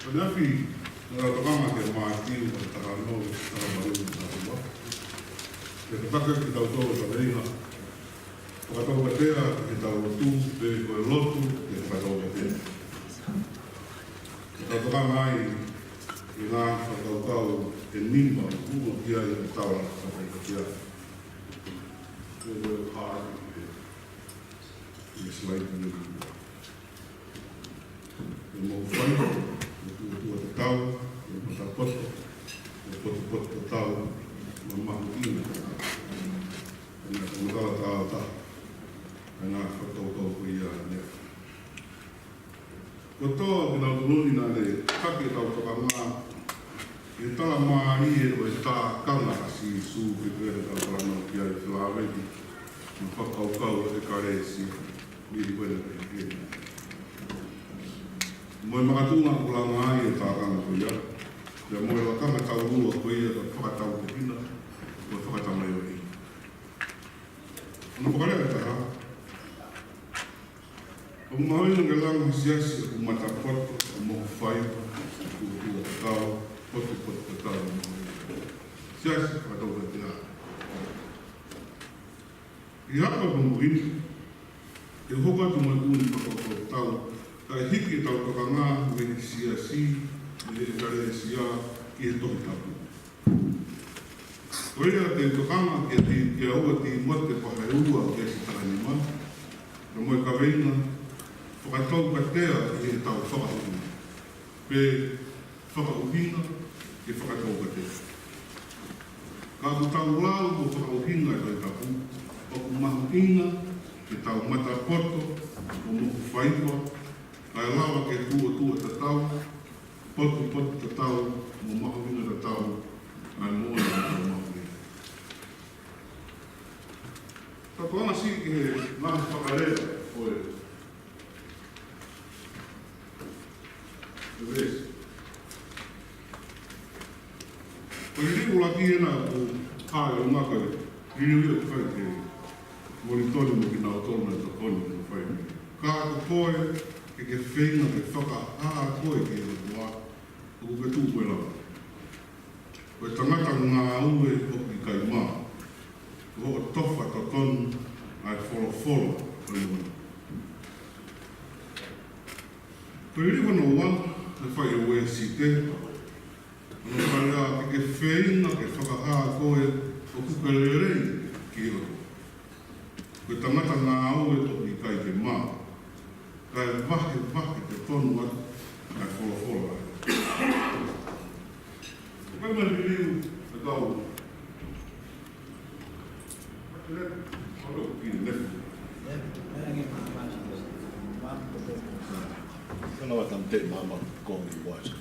Ko e ʻafi, naʻa tau tokanga kia Mātiu, ʻa e talanoa, talanoa, talanoa. Ke tataki kitautolu ʻe he kaveinga. Fakataukatea ʻi heʻetau lotu, pe ko e lotu ke fakataukatea. Ke tau tokanga ai ki he ngaahi fakakaukau ʻe nima ʻoku ʻuhinga ki ai ʻetau fakataukatea. Ko e hā ʻi he, ʻi he slide ni. ʻE moʻu fai, ʻe tuʻotuʻa tatau, ʻe matapoto, ʻe potopoto tatau, mo mahuʻinga tatau. ʻE ngaahi fakamatala tatau, ʻe ngaahi fakakaukau ko ia ʻa e ʻafi. Kotoa kinautolu ni naʻa ne taki ʻetau tokanga ki he tala mālie ʻo e tākanga ʻa Sīsū ki he ʻetau talanoa ki ai, felāveʻi mo e fakakaukau ʻa e ʻEkalesia. Mili ko ena pehē. Mo e makatuʻunga ʻoku langa ai e tākanga ko ia. Pea mo e lakanga taulua ko ia ʻoku fakatauhekina, ʻoku fakatamaioʻeiki. Ko hono fakalea ʻe taha. ʻOku mahuʻinga ke langa ha siasi ʻoku matapoto, ʻoku mohu faiva, ʻoku tuʻotuʻa tatau, potopoto tatau. Siasi fakataukatea. ʻI he ʻaho ko eni, ʻe hoko atu mo e ʻū fakakaukau tatau, kae hiki ʻetau tokanga mei he siasi, mei he ʻEkalesia, ki he Tohi Tapu. Ko ia te u tokanga ki he, kia ua Tīmote vahe ua veesi taha nima, pea mo e kaveinga, fakataukatea ʻi heʻetau fakaʻuhinga. Pe fakaʻuhinga ke fakataukatea. Ka ʻoku tau lau mo fakaʻuhinga e Tohi Tapu, ʻoku mahuʻinga ke tau matapoto, ʻo mohu faiva, kae lava ke tuʻotuʻa tatau, potopoto tatau, mo mahuʻinga tatau, ʻa e moʻoni ʻoku tau maʻu. Tau tokanga siʻi ki he ngaahi fakalea ʻo e, ʻo e veesi. Ko e liliu ʻuluaki ena ʻoku hā ʻi ʻolunga ko e liliu ia ʻoku fai ki he Molitoni mo kinautolu naʻe tokoni ki hono fai mai. Ka ko koe ke ke feinga ke fakahā koe ki he ʻOtua, ʻoku ke tuʻu koe lava. Ko e tangata ngāue ʻoku ʻikai mā. Ko hoʻo tofa totonu ʻa ʻa e folofola ʻo e moʻoni. Ko e liliu hono ua, naʻe fai ʻe Uēsite, hono fakalea ke ke feinga ke fakahā koe ʻoku ke lelei ki he ʻOtua. Ko e tangata ngāue ʻoku ʻikai ke mā, kae vahevahe totonu atu ʻa e folofola. Ko e meʻa liliu ʻe tau Kana wa tamte mama komi wasa.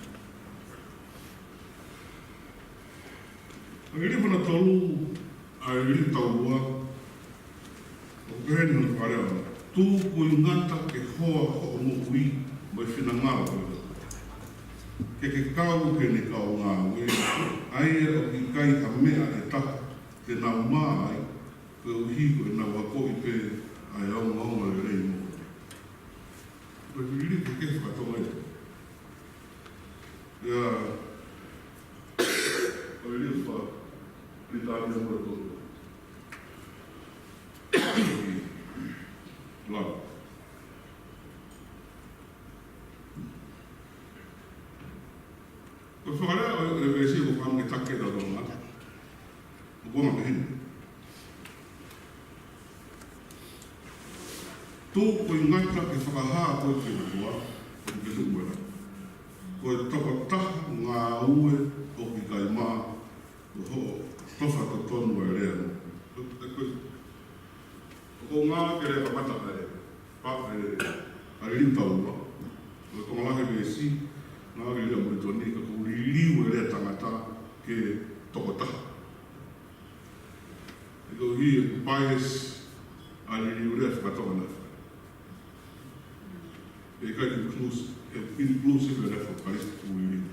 Ko e liliu hono tolu, ʻa e liliu taulua, ʻoku pehē ni hono fakalea: Tukuingata ke hoa hoʻo moʻui mo e finangalo ko ia. Ke ke kau ki heʻene kau ngāue, ʻa ia ʻoku ʻikai ha meʻa ʻe taha te nau mā ai, koeʻuhi ko ʻenau akoʻi pē ʻa e ongoongo lelei mo. Ko e liliu kehekehe faka-Tonga ia. ʻIo, ko e liliu faka-Pilitānia ko e tolu. Lau. Ko e fakalea ʻo e veesi ʻoku ou fakaʻamu ke taki ke tau lau. ʻOku ʻomai pehē ni: Tukuingata ke fakahā koe ki he ʻOtua, ʻoku ke tuʻu mo e lau. Ko e tokotaha ngāue ʻoku ʻikai mā, ko hoʻo tofa totonu ʻa e lea. Ko e, ko e, ʻoku ou ngāueʻaki e lea kamata ʻa e, pa, ʻa e, ʻa e liliu taulua. Ko e Tonga lahi veesi, ngāueʻaki e lea Molitoni, ka ʻoku liliu e lea tangata ke tokotaha. He koeʻuhi e bias ʻa e liliu lea faka-Tonga naʻe fai. ʻIkai inclusive, ʻe inclusive e lea faka-Kalisi ʻoku liliu.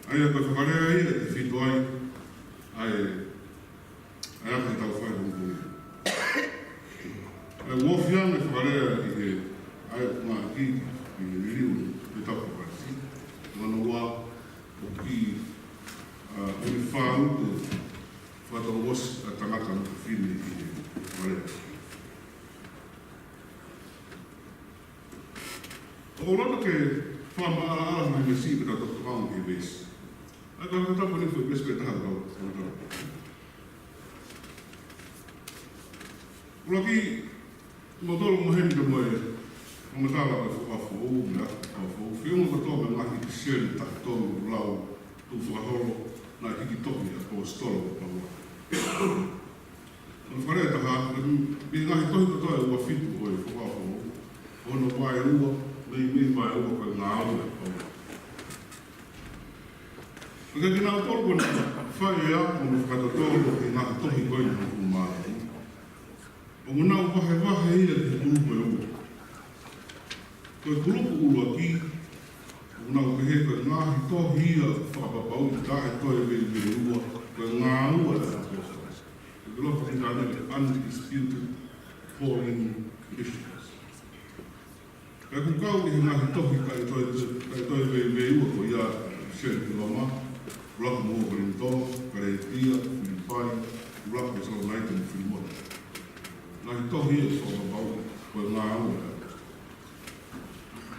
ʻA ia ko e fakalea ia ʻe tefito ai ʻa e, ʻa e anga ʻetau fai hono tui. ʻA e ʻoku ofi ange e fakalea ʻi he, ʻa e ʻoku ngāueʻaki ʻi he liliu ʻe taha faka-Kalisi. Manatua, ʻoku, ʻa, ʻoku fāʻū ʻa e fakatonga ʻosi ʻa e tangata mo e fefine ʻi he fakalea. ʻOku ou loto ke fakamaʻalaʻala mai mei he veesi, pea tau toki tokanga ki he veesi. ʻA ia ko e tapu ni foʻi veesi pē ʻe taha ʻoku ou tau. ʻUluaki, mo tolo mo heni ka mo e fakamatala ʻo e Fuakava Foʻou, mo e Fuakava Foʻou. Feʻunga kotoa mo e ngaahi ʻipiseli ʻe taha tolu ʻoku lau tukufakaholo naʻe hiki tohi ʻe he ʻaposetolo ko Paula. Ko e fakalea ʻe taha, mei he ngaahi tohi kotoa ʻe ua fitu ʻo e Fuakava Foʻou, ʻoku vaeua, meimei vaeua ko e ngāue ʻa Paula. Pea ko kinautolu kuo nau fai e ako mo e fakatotolo ki he ngaahi tohi ko eni ʻoku mali, ʻoku nau vahevahe ia ki he kulupu ʻe ua. Ko e kulupu ʻuluaki, ʻoku nau pehē ko e ngaahi tohi ia fakapapauʻi taʻe toe veiveiua, ko e Ngāue ʻa e ʻAposetolo. Ko e kulupu ʻe taha ko e Undisputed Pauline Epistles. Pea ʻoku kau ʻi he ngaahi tohi kae toe, toe, kae toe veiveiua ko ia ʻa e ʻipiseli ki Loma, ʻUluaki mo Ua Kolinitō, Kalētia, Filipai, ʻUluaki Tesalonaika mo Filimone. Ngaahi tohi ia ʻoku fakapapauʻi ko e Ngāue.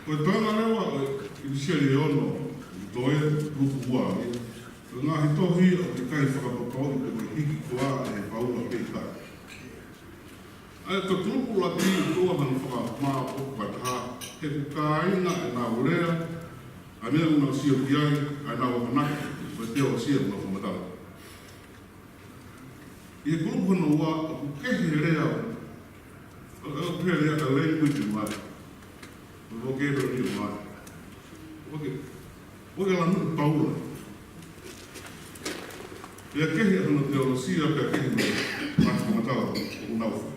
Ko e toenga leva ʻo e ʻipiseli ʻe ono, ʻoku toe, kulupu ua ia, ko e ngaahi tohi ia ʻoku ʻikai fakapapauʻi pe ko e hiki koā ʻe Paula pe ʻikai. ʻA ia ko e kulupu ʻuluaki ʻoku ʻoange hono fakamāʻopoʻopo fakataha, he ʻoku kāinga ʻenau lea, ʻa e meʻa ʻoku nau sio ki ai, ʻa ʻenau ʻamanaki, mo e teolosia ʻoku nau fakamatala. ʻI he kulupu hono ua, ʻoku kehe e lea, ʻo, ʻoku kehe e lea, ʻa e language mai. ʻOku kehe e lea mai. ʻOku kehe. ʻOku ʻikai lanu ʻe Paula. Pea kehe hono teolosia, pea kehe hono fakamatala ʻoku nau fai.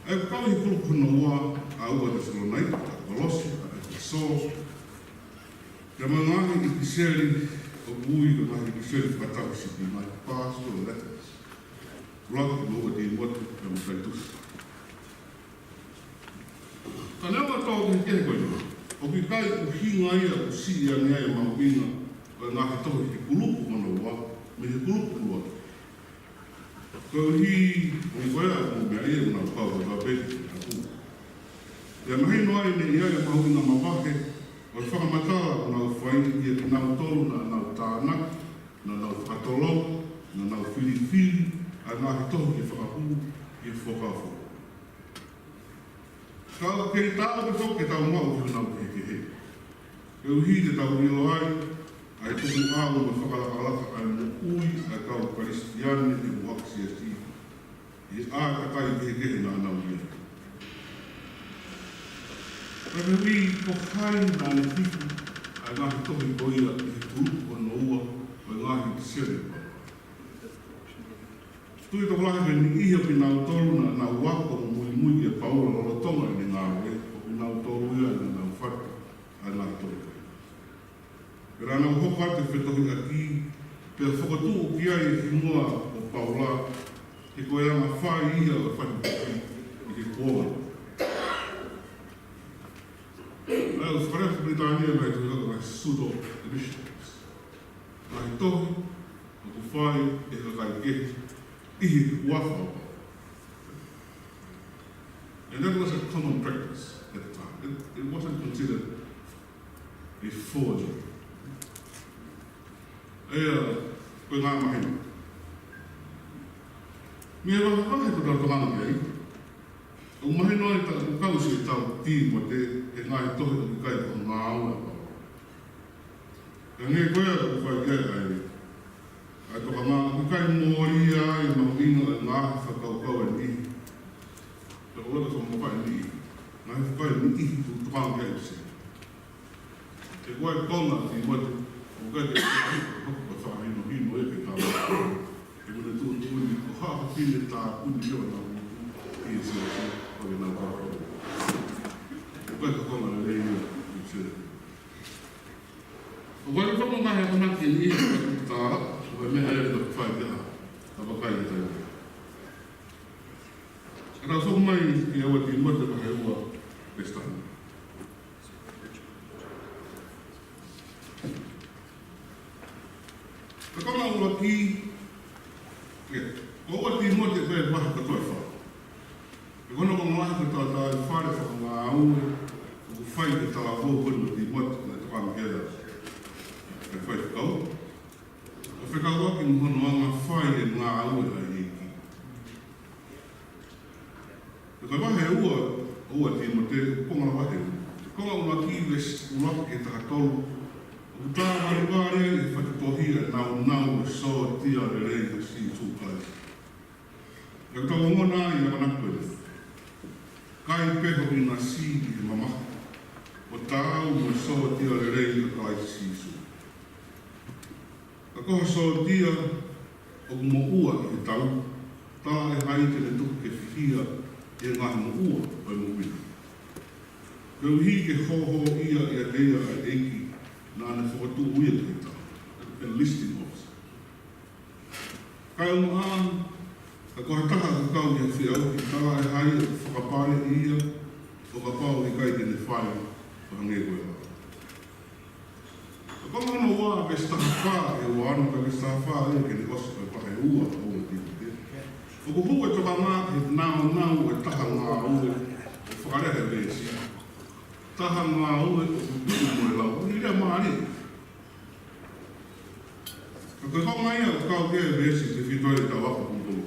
ʻA ia ʻoku kau ʻi he kulupu hono ua ʻa Ua Tesalonaika, Kolose, ʻa ʻEfesō. Pea mo e ngaahi ʻipiseli ʻoku ui ko e ngaahi ʻipiseli fakatapu sipi mai, pastoral letters. ʻUluaki mo Ua Tīmote, pea mo Taitusi. Ka neongo e tō kehekehe ko ia, ʻOku ʻikai ʻuhinga ia ʻoku siʻi ange ai e mahuʻinga ʻo e ngaahi tohi he kulupu hono ua mei he kulupu ʻuluaki. Koeʻuhi, ʻoku ʻikai ko ia ʻoku meʻa ia ʻoku nau kau kotoa pē ki he ʻaho. Pea mahino ai ne ʻi ai e mahuʻinga mavahe ʻo e fakamatala ʻoku nau fai kiate kinautolu naʻa nau tānaki, naʻa nau fakatolonga, naʻa nau filifili ʻa e ngaahi tohi ke fakahū ki he Fuakava Foʻou. Ka ʻoku kei taau pē foki ke tau maʻu ki honau kehekehe. Koeʻuhi te tau ʻilo ai ʻa e tukuʻau mo e fakalakalaka ʻa e moʻui ʻa e kau Kalisitiane he muʻaki siasi, ʻi he ʻātakai kehekehe naʻa nau ʻi ai. Pea ʻoku ui ko hai naʻa ne hiki ʻa e ngaahi tohi ko ia ʻi he kulupu hono ua ʻo e ngaahi ʻipiseli ʻa Paula. Tui tokolahi ko e niʻihi ʻo kinautolu naʻa nau ako mo muimui kia Paula lolotonga ʻene ngāue, ko kinautolu ia naʻa nau fatu ʻa e ngaahi tohi ko ia. Pea naʻa nau hoko atu e fetohiʻaki, pea fokotuʻu ki ai e hingoa ko Paula, he ko e anga fai ia ʻo e fatu ʻi he kuonga. Naʻe ʻosi fale ko Pilitānia mai tu ko e ngaahi pseudo editions. Ngaahi tohi ʻoku fai ʻe he kakai kehe ʻi he huafa ʻo Paula. And that was a common practice at the time. It, it wasn't considered a forgery. ʻA ia, ko e ngaahi mahino. Mei he vahevahe ko ʻetau tokanga ki ai, ʻoku mahino ai ʻetau kau siʻetau Tīmote he ngaahi tohi ʻoku ʻikai ko ha ngāue ʻa Paula. Ka hangē ko ia ʻoku fai ki ai ʻa e, ʻa e tokanga, ʻoku ʻikai mole ia ʻa e mahuʻinga ʻo e ngaahi fakakaukau ʻa e niʻihi. Ka ko e ʻoua te tau mamafaʻi e niʻihi. Ngaahi fakakaukau ʻa e niʻihi ʻoku tokanga ki ai ʻipiseli. He ko e konga ʻa Tīmote, ʻoku ʻikai ke hoko ko e fakahinohino ia ke tau. He ko ʻene tuʻutuʻuni ko ha fefine tāpuni ia ʻo nau motu ʻi he siasi ʻo ke nau kau. ʻOku ʻikai ko e konga lelei ia ʻipiseli. ʻOku ʻikai ko e konga he konga ke ni tā, ʻo e meʻa ia ʻoku fai ki ha, ka vakai ki ai. Ka tau sio mai ki he ua Tīmote vahe ua veesi taha nima. Ko e konga ʻuluaki, ē, ko ua Tīmote ko e vahe kotoa ʻe fā. Ko hono konga lahi ko e tauʻatāina ʻa e fale fakangāue ʻoku fai ki he talavou ko eni ko Tīmote, naʻe tokanga ki ai ʻa e faifekau. ʻO fekauʻaki mo hono anga fai e ngāue ʻa e ʻEiki. Ko e vahe ua ʻo ua Tīmote, ko e konga vahe ua. Ko e konga ʻuluaki veesi ʻuluaki ki he taha tolu, ʻoku tā valivali ai ʻe he fatu tohi ʻa e nāunau ʻo e sōtia lelei ʻo Sīsū Kalaisi. Pea ʻoku tau ongona ai ʻa e ʻamanaki ko eni: Kai pē ho ʻinasi ʻi he mamahi, ʻo taau mo e sōtia lelei ʻa Kalaisi Sīsū. Ka ko ha sōtia ʻoku moʻua ʻi he tau, talaʻehai te ne tuku ke fihia ʻi he ngaahi moʻua ʻo e moʻui ni. Koeʻuhi ke hōhōʻia ʻiate ia ʻa e ʻEiki naʻa ne fokotuʻu ia ki he tau. Enlisting officer. Kaeʻumaʻā, ka ko ha taha ʻoku kau ʻi ha feʻauhi, talaʻehai ʻoku fakapaleʻi ia, ʻo kapau ʻe ʻikai te ne fai ʻo hangē ko e lau. Ko e konga hono ua veesi taha fā, ʻe ua ono ka veesi taha fā, ʻe ke ne ʻosi ko e vahe ua ʻo ua Tīmote. ʻOku hū e tokanga ki he nāunau ʻo e taha ngāue, ʻo fakalea he veesi. Taha ngāue ʻoku tuʻu mo e lau. ʻOku lea mālie. Ka ko e konga ia ʻoku kau ki he veesi tefito ʻetau ako pulupulu.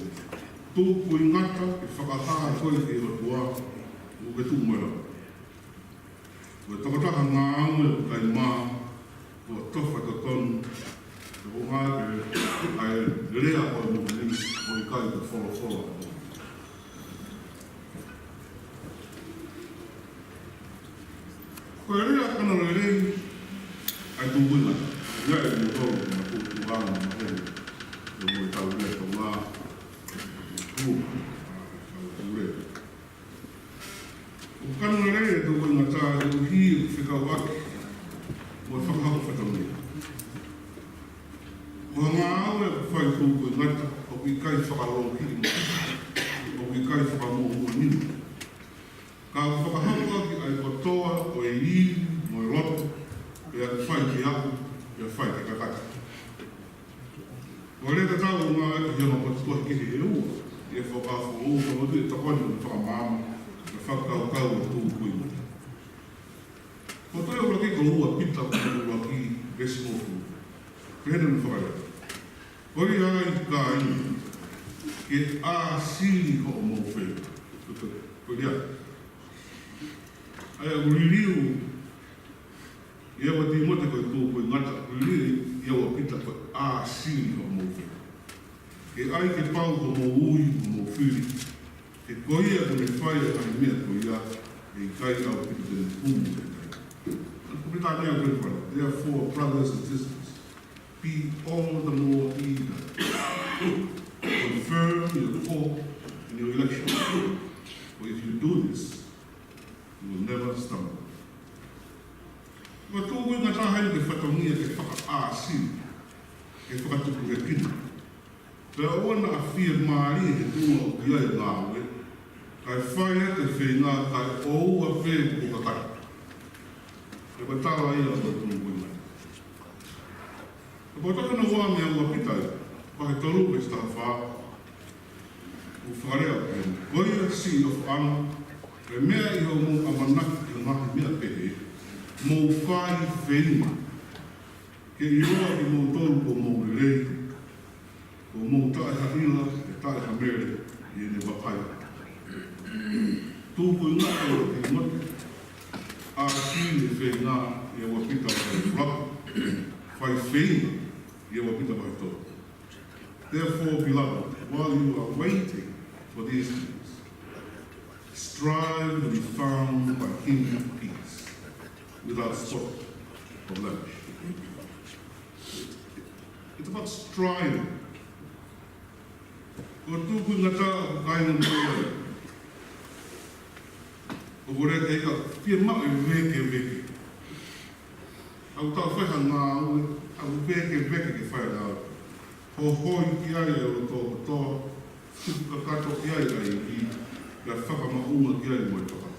Tukuingata ke fakahā koe ki he ʻOtua, ʻoku ke tuʻu mo e lau. Ko e tokotaha ngāue ʻoku ʻikai mā, ʻoku tofa totonu, ʻoku ngāue ʻa e lea ʻo e moʻui, ʻoku ʻikai ko e folofola. Ko e lea kano lelei ʻa e tūkuingata. ʻIo, ʻe moutolu, ko e tukuʻanga maheni. ʻE mo e tau lea tau ngā, ʻe tuku, ʻe tau lea. ʻOku kano lelei e tūkuingata koeʻuhi ʻoku fekauʻaki mo e fakahoko fatongia. Ko ha ngāue ʻoku fai tūkuingata, ʻoku ʻikai fakalōkiʻi mo, ʻoku ʻikai fakamuʻomuʻa nima. Ka ʻoku fakahoko ʻaki ʻa e kotoa ʻo e ivi He ua, ʻi he fakafoʻou, ka motu e tokoni ʻo e fakamaama, ʻa e fakakaukau ʻo e tūkuingata. Ko e tohi ʻuluaki ko ua Pita, ko e ʻuluaki veesi hongofulu. Pehē ni hono fakalea: Ko ia ai kāinga, ke ʻāsili hoʻomou feinga. Ko, ko, ko ia. ʻA ia ʻoku liliu ʻia ua Tīmote ko e tūkuingata, liliu ʻia ua Pita ko e ʻāsili hoʻomou feinga. Ke ʻai ke pau hoʻomou ui, hoʻomou fili. He ko ia ʻoku ne fai ʻa e ngaahi meʻa ko ia, ʻe ʻikai ʻaupito te ne humu ʻi he kai. Ko e meʻa ʻoku ne fai. Therefore, brothers and sisters, be all the more eager to confirm your call and your election. For if you do this, you will never stumble. Ko e tūkuingata ʻoku fatongia ke fakaʻāsili, ke fakatupu hekina. Pea ʻoua naʻa fiemālie he tuʻunga ʻoku ʻi ai e ngāue, kae fai atu e feinga kae ʻoua pē kuo kakai. Ko e tala ia ʻo e tūkuingata. Ko e tohi hono ua mei he ua Pita, vahe tolu veesi taha fā, ʻoku fakalea ʻo pehē ni: Ko ia siʻi ʻofaʻanga, ko e meʻa ʻi hoʻomou ʻamanaki ki he ngaahi meʻa pehē, mou fai feinga ke ʻiloa ʻe kimoutolu kuo mou lelei, kuo mou taʻehaʻila, ʻe taʻehamele ʻi heʻene vakai. Tūkuingata ʻa ua Tīmote, ʻāsili e feinga ʻia ua Pita vahe ua. Fai feinga ʻia ua Pita vahe tolu. Therefore, beloved, while you are waiting for these things, strive to be found by him in peace, without spot or blemish. It's about striving. Ko e tūkuingata ʻoku kāinga mo ia. ʻOku lea ke ʻikai fiemaʻu e vēkeveke. ʻOku tau fai ha ngāue, ʻoku vēkeveke ke fai ha ngāue. Hohoi ki ai e loto kotoa, tuku kakato ki ai ʻa e ivi, pea fakamaʻunga ki ai mo e toka.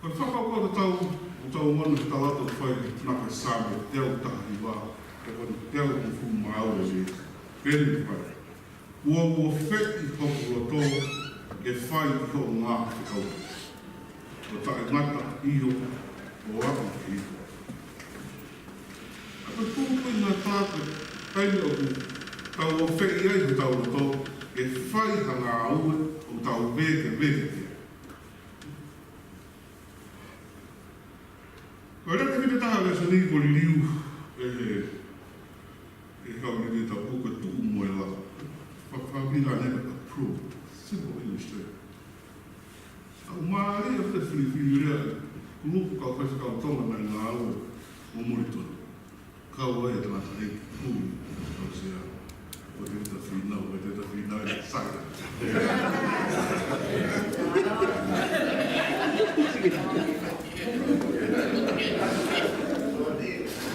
Ko e fakakaukau tatau ʻoku tau ʻoatu he tala ʻoku fai ʻi he Saame teau taha hiva, ko e teau hongofulu mā ua e veesi. Pehē ni: Kuo u ofeʻi hoku loto ke fai ʻi hoʻo ngaahi fekau, ʻo taʻengata ʻi hoʻo aʻu ki he ivi. ʻA ia ko e tūkuingata ko e taimi ʻoku tau ofeʻi ai hotau loto ke fai ha ngāue ʻoku tau vēkeveke ki ai. Ko e lēsoni ʻe taha, lēsoni kuo liliu ʻe he, ʻe he kau lelei tapu ko e Tuʻu mo e Lao. Fa-, fa-, mi la ne ka pro. Simple English there. ʻOku mālie ʻa e filifili lea, kulupu kau faifekau Tonga naʻe ngāue mo Molitoni. Kau ai e tangataʻeiki kui, kau sea. Ko Tevita Finau, ko Tevita Finau, sai.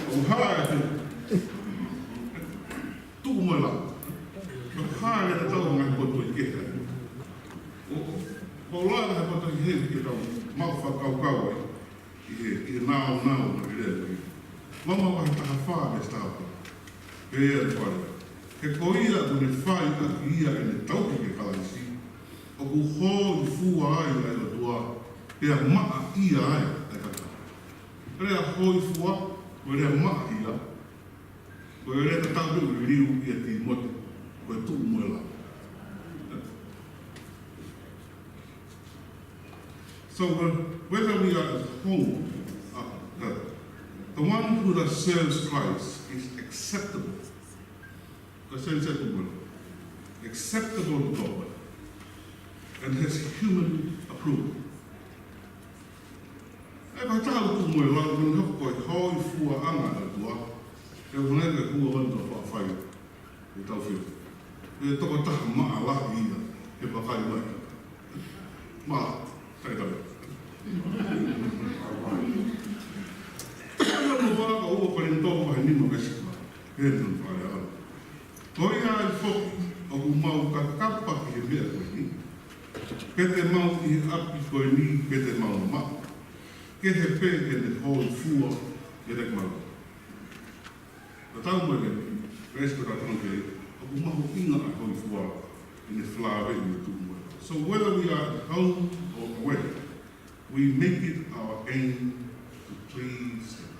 ʻOku hā e Tuʻu mo e Lao. ʻOku hā e tatau ngaahi poto ʻi he kehe. ʻO, ʻo la ngaahi poto ʻi he kehe ke tau maʻu fakakaukau ai. ʻI he, ʻi he nāunau ʻo e lea ko ia. Loma vahe taha fā veesi taha fā. Pehē ʻe he fale: He ko ia ʻoku ne fai ʻaki ia ʻene tauhi kia Kalaisi, ʻoku hōifua ai ʻa e ʻOtua, pea maʻa ia ai ʻa e kakai. Lea hōifua, mo e lea maʻa ia, ko e lea tatau pē ʻoku liliu ʻia Tīmote, ko e Tuʻu mo e Lao. So, uh, whether we are at home, uh, uh, the one who thus serves Christ is acceptable. Ko e sense ʻo e Tuʻu mo e Lao. Acceptable to God and has human approval. ʻE, ko e taha ʻoku tuʻu mo e lao, ko e hā, ko e hōifuaʻanga ʻa e ʻOtua. ʻE, ʻoku ʻikai ke hua ʻa e tau faʻa fai, ʻe tau fio. ʻE, tokotaha maʻalahi ia, ʻe vakai mai. Maʻalahi, kai tau. ʻE, ʻoku mau vaka ua Kolinitō vahe nima veesi fā. ʻE, nau fale ala. Ko ia ai foki, ʻoku mau kakapa ki he meʻa ko eni. Pe te mau ʻi he ʻapi ko eni, pe te mau maʻu. Kehe pē ke ne hōifua, ke ne mau. Tatau mo e veesi ko e tau tangata, ʻoku mahuʻinga ʻa e hōifua ʻi heʻene falaveʻi e tuʻu mo e lau. So whether we are at home or away, we make it our aim to please him.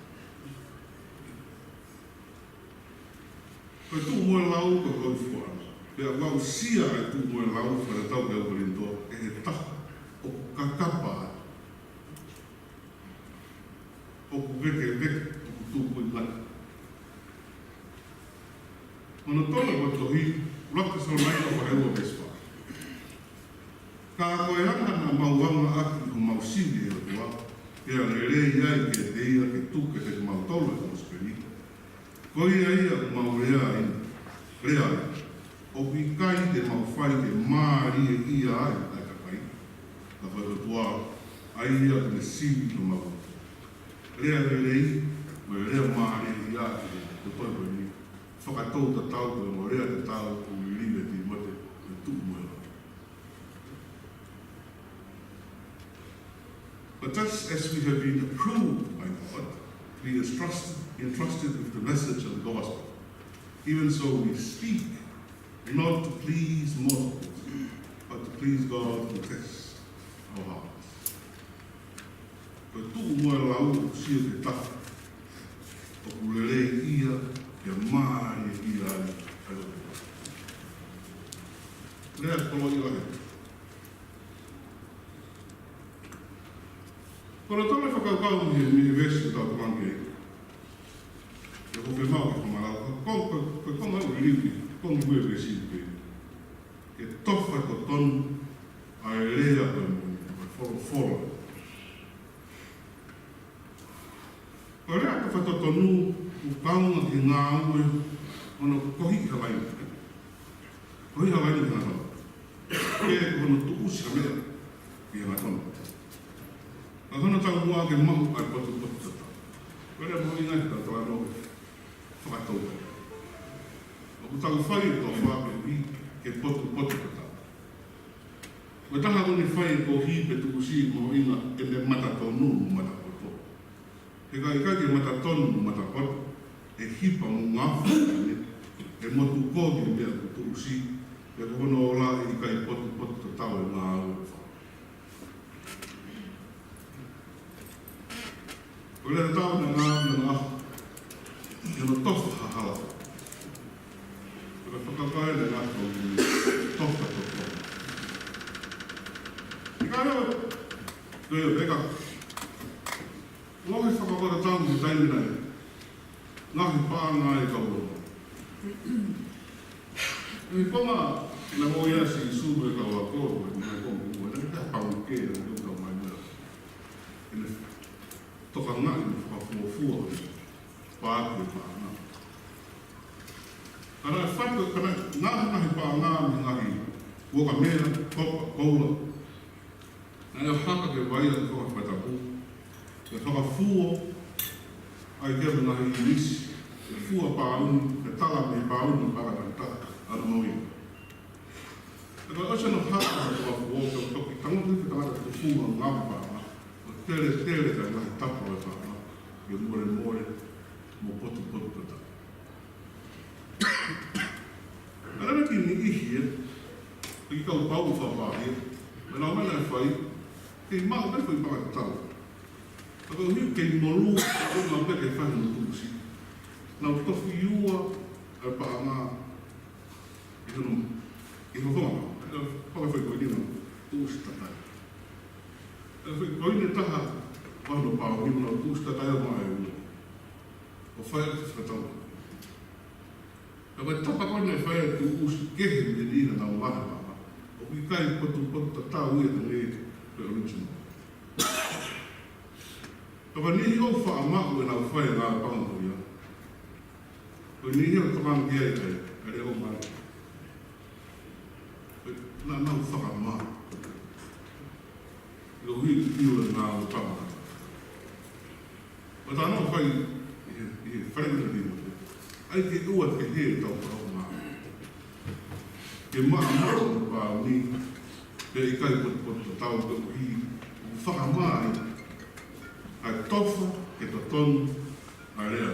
Ko e tuʻu mo e lau ko e hōifua. Pea ʻoku aʻusia ʻa e tuʻu mo e lau, fakatatau ki he ʻUluaki Kolinitō, ʻe he taha ʻoku kakapa, ʻoku vekeveke, ʻoku tukuingata. Hono tolu ʻo e tohi, ʻUluaki Tesalonaika vahe ua veesi fā. Ka ko e anga naʻa mau anga ʻaki ʻi homau sivi ʻi he ʻOtua, pea lelei ai kiate ia ke tuku kiate kimautolu ʻa e kosipeli, ko ia ia ʻoku mau lea ai, lea ai, ʻoku ʻikai te mau fai ke mālieʻia ai ʻa e kakai, ka ko e ʻOtua, ʻa ia ʻoku ne sivi ʻi homau lea lelei, mo e lea mālieʻia ʻi he tohi ko eni, fakatou tatau, mo e lea tatau, ʻoku liliu ʻe Tīmote, ʻa e tuʻu mo e lau. But just as we have been approved by God to be entrusted, entrusted with the message of the gospel, even so we speak, not to please mortals, but to please God who tests our hearts. Ko e tuʻu mo e lau ʻoku sio ki he taha ʻoku lelei ia, ia mālieʻia ai ʻa e ʻOtua. Lea koloaʻia lahi. Ko hono tolu e fakakaukau mei he, mei he veesi ʻoku tau tokanga ki ai. ʻOku ou fiemaʻu ke fakamaʻalaʻala, ko, ko, ko, ko e konga ʻoku liliu ki he, ko e konga ʻo e veesi pē. Ke tofa totonu ʻa e lea ko e moʻoni, ko e folofola. Ko e lea tofa totonu ʻoku kaunga ki he ngāue hono kohiʻi ha laine. Kohiʻi ha laine ki he hangatonu. Pe ko hono tuʻusi ha meʻa ki he hangatonu. Ka ko hono taumuʻa ke maʻu ʻa e potupotutatau. Ko e lea moʻoni ʻa e tau talanoa fakatau. ʻOku tau fai e tofa koeʻuhi ke potupotutatau. Ko e taha ʻoku ne fai e kohi pe tuʻusi, mahuʻinga ke ne matatonu mo matapoto. He ka ʻikai ke matatonu mo matapoto, ʻe hipa mo ngafa ʻene, ʻe motu kovi e meʻa kuo tuʻusi, pea ko hono ola ʻe ʻikai potupotutatau e ngāue ʻoku fai. Ko e lea tatau naʻe ngāueʻaki ʻi hono tofa ha hala. Ko e fakakaukau ʻeni naʻe ngāueʻaki ʻi hono tofa totonu. ʻIkai ʻo, ko e peka. Ko e fakakaukau tatau he taimi naʻe ngaohi paʻanga e kau ako. ʻI he konga naʻe ʻi ai ʻa Sīsū mo e kau ako, ʻi he konga ko ē, naʻe ʻi ai ha paʻanga ke, naʻe ʻi ai ha kau mai mea. ʻI he tokangaʻi mo fakafuofua, paʻanga, paʻanga. Ka naʻe fatu, ka naʻe ngaohi e ngaahi paʻanga mei he ngaahi uokamea, kopa, koula. Naʻe ʻohake ke vai ʻa e konga fakatapu. Ke fakafuo ai ke mena ʻi he ʻīmisi. Ke fua pāuni, ke tala mei he pāuni, pāuni takitaha, ʻa e moʻui. Pea ʻosi hono haka ʻa e fakafuo, pea toki tangutu ki he tangata tufunga ngāue paʻanga. ʻO tele, tele ka ngaahi tapa ʻo e paʻanga. Ke mole, mole, mo potupotutatau. ʻA ia ko e kiʻi niʻihi ē, ʻi he kau pau fakapāhia, mo e lau mai naʻe fai, kei maʻu pē foʻi paʻanga tatau. Ka ko e hiki kei molū, ko e maʻu pē ke fai hono tuʻusi. Nau tofi ua, ʻa e paʻanga, ʻi hono, ʻi hono fanga, ʻa e fanga foʻi koini naʻe tuʻusi takai. ʻA e foʻi koini ʻe taha, ʻa hono pāuni naʻe tuʻusi takai ʻo maʻu ʻe ua. ʻO fai ʻaki e fakatau. Ka ko e tapa ko ē naʻe fai ai e tuʻusi kehe mei he niʻihi naʻa nau ngaohi e paʻanga, ʻoku ʻikai potupotutatau ia hangē ko e original. Ka ko e niʻihi ʻoku faʻa maʻu ʻenau fai e ngāue paʻanga ko ia, ko e niʻihi ʻoku tokanga ki ai ʻa e, ʻa e leʻo mai. Naʻa nau fakamā. Lo hi i ua ngāue paʻanga. ʻO tau nau fai ʻi he, ʻi he fale ko eni. ʻAi ke ua ke he tau paʻanga. Ke maʻamaʻa hono pāuni, pea ʻikai potupotutatau koeʻuhi, ʻoku fakamā ai ʻa e tofa ke totonu ʻa e lea.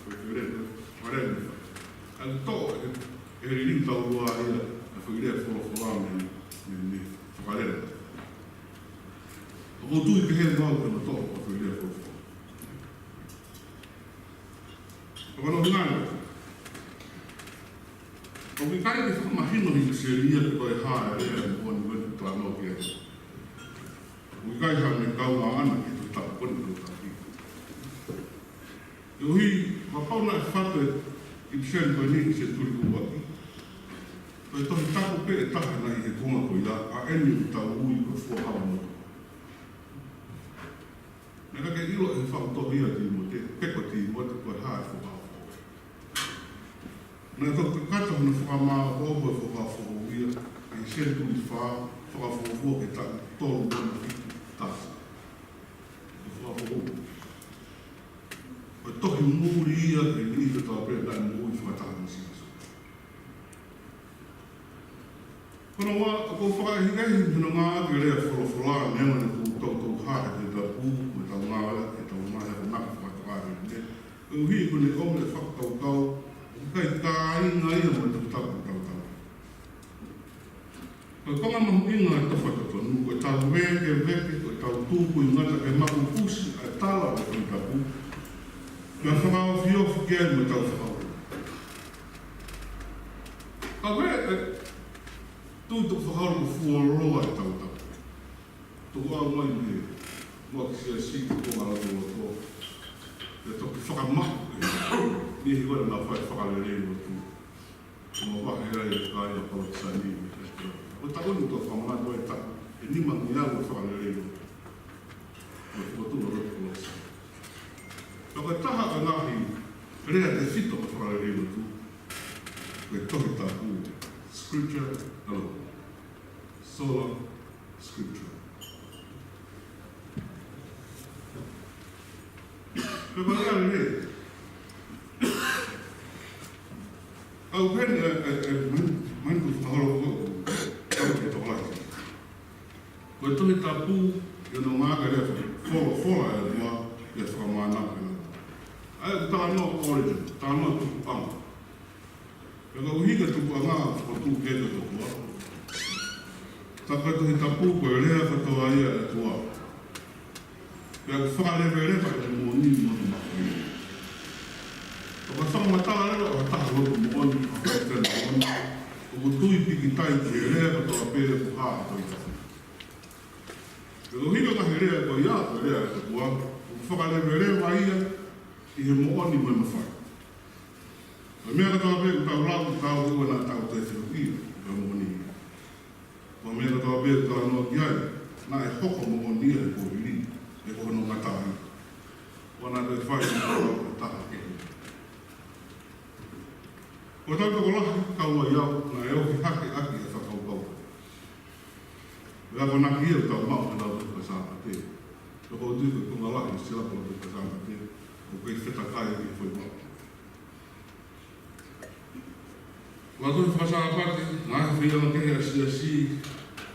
Ko e foʻi lea, ko e fakalea ni. ʻA e toʻo ʻe, ʻe he liliu taulua ia ʻa e foʻi lea folofola mei, mei, mei he fakalea. ʻOku ou tui pehē au ki hono toʻo ʻo e foʻi lea folofola. Ka ko hono ʻuhinga ia, ʻoku ʻikai ke fakamahino ʻe he ʻipiseli ia pe ko e hā e lea moʻoni ko eni ʻoku talanoa ki ai. ʻOku ʻikai ha meʻa kaungāʻana ki he Tohi Tapu ko eni ʻoku tau taki. Koeʻuhi, kapau naʻe fatu e ʻipiseli ko eni ʻi he senituli ʻuluaki, ko e Tohi Tapu pē ʻe taha naʻe ʻi he konga ko ia, ʻa eni ʻoku tau ui ko e Fua Hau ʻo Motuʻa. Naʻe ʻikai ke ʻilo ʻe he fatu tohi ʻa Tīmote, pe ko Tīmote, ko e hā e Fua Hau ʻo Motuʻa. Naʻe toki kakato hono fakamāʻopoʻopo e Fua Hau Foʻou ia, ʻi he senituli fā, fakafuofua ki he taʻu tolu noa fitu taha. Ko e Fua Hau Foʻou. Ko e tohi muli ia ki he niʻihi kotoa pē naʻe moʻui fakataha mo Sīsū. Ko hono ua, ʻoku ou fakaʻehiʻehi hono ngāueʻaki e lea folofola, neongo ʻene toutou hā he Tohi Tapu, mo ʻetau ngāueʻaki ʻi heʻetau ngaahi akonaki fakatokāteline. Koeʻuhi ʻoku ne ʻomi e fakakaukau ʻoku ʻikai kāinga ia mo e Tohi Tapu ʻoku tau tauhi. Ko e konga mahuʻinga ʻo e tofa totonu, ko ʻetau vēkeveke, ko ʻetau tūkuingata ke mapupusi ʻa e tala ʻo e Tohi Tapu, pea fakaofiofi ki ai mo ʻetau fakaʻuli. Ka ko e, ʻe, tui toki fakaʻuli ko e fuoloa ʻetau tau. Tuku au mai mei he, mo ki siasi ki he konga lotoloto. ʻE toki fakamaʻu, ʻe, mei he ʻikai ke nau fai e fakalelei lotu. Mo vahe ai e kāinga Palotisani. Ko e taʻu ni ʻoku tau fakamanatu ai e taʻu ʻe nima ngeau ʻo e fakalelei lotu. Mo e fokotuʻu ʻo e lotu Palotisani. Ka ko e taha ʻo e ngaahi lea tefito ʻo e fakalelei lotu, ko e Tohi Tapu, scripture alone. Sola Scriptura. Pea ko e lea lelei. ʻOku ou pehē ni, ʻe, ʻe, ʻe, man, man ku fakaholo ko, ko e tokolahi. Ko e Tohi Tapu, ʻi hono ngāueʻaki e lea folofola ʻa e ʻOtua, ʻe fakamānava ʻe ia. ʻA ia, talanoa origin, talanoa tupuʻanga. Pea koeʻuhi ko e tupuʻanga ʻoku fokotuʻu ki ai e ʻOtua. Tā ko e Tohi Tapu ko e lea kotoa ia ʻa e ʻOtua. Pea ʻoku fakaleveleva ʻene moʻoni mo hono mahuʻinga. Pea ko e fakamatala leva ʻo ha taha lotu moʻoni, ʻo ha Kalisitiane moʻoni, ʻoku tui pīkitai ki he lea kotoa pē ʻoku hā he Tohi Tapu. Pea koeʻuhi ko e ngaahi lea ko ia, ko e lea ʻa e ʻOtua, ʻoku fakaleveleva ia ʻi he moʻoni mo e mafai. Ko e meʻa kotoa pē ʻoku tau lau, ʻoku tau ʻoua naʻa tau toe fehuʻia, ko e moʻoni ia. Ko e meʻa kotoa pē ʻoku tau talanoa ki ai, naʻe hoko moʻoni ia he kuohili, pe ko hono ngata ai. ʻOua naʻa toe fai ʻe ha taha kehe. Ko ʻetau tokolahi, kau ai au, naʻe ohi hake ʻaki e fakakaukau. Ko e akonaki ia ʻoku tau maʻu he Lautohi Faka-Sāpate. Pea ʻoku ou tui ko e konga lahi e sila ko e Lautohi Faka-Sāpate, ʻoku kei fetakai ʻi he foʻi maʻu. Lautohi Faka-Sāpate, ngaahi feiʻanga kehe ʻa e siasi,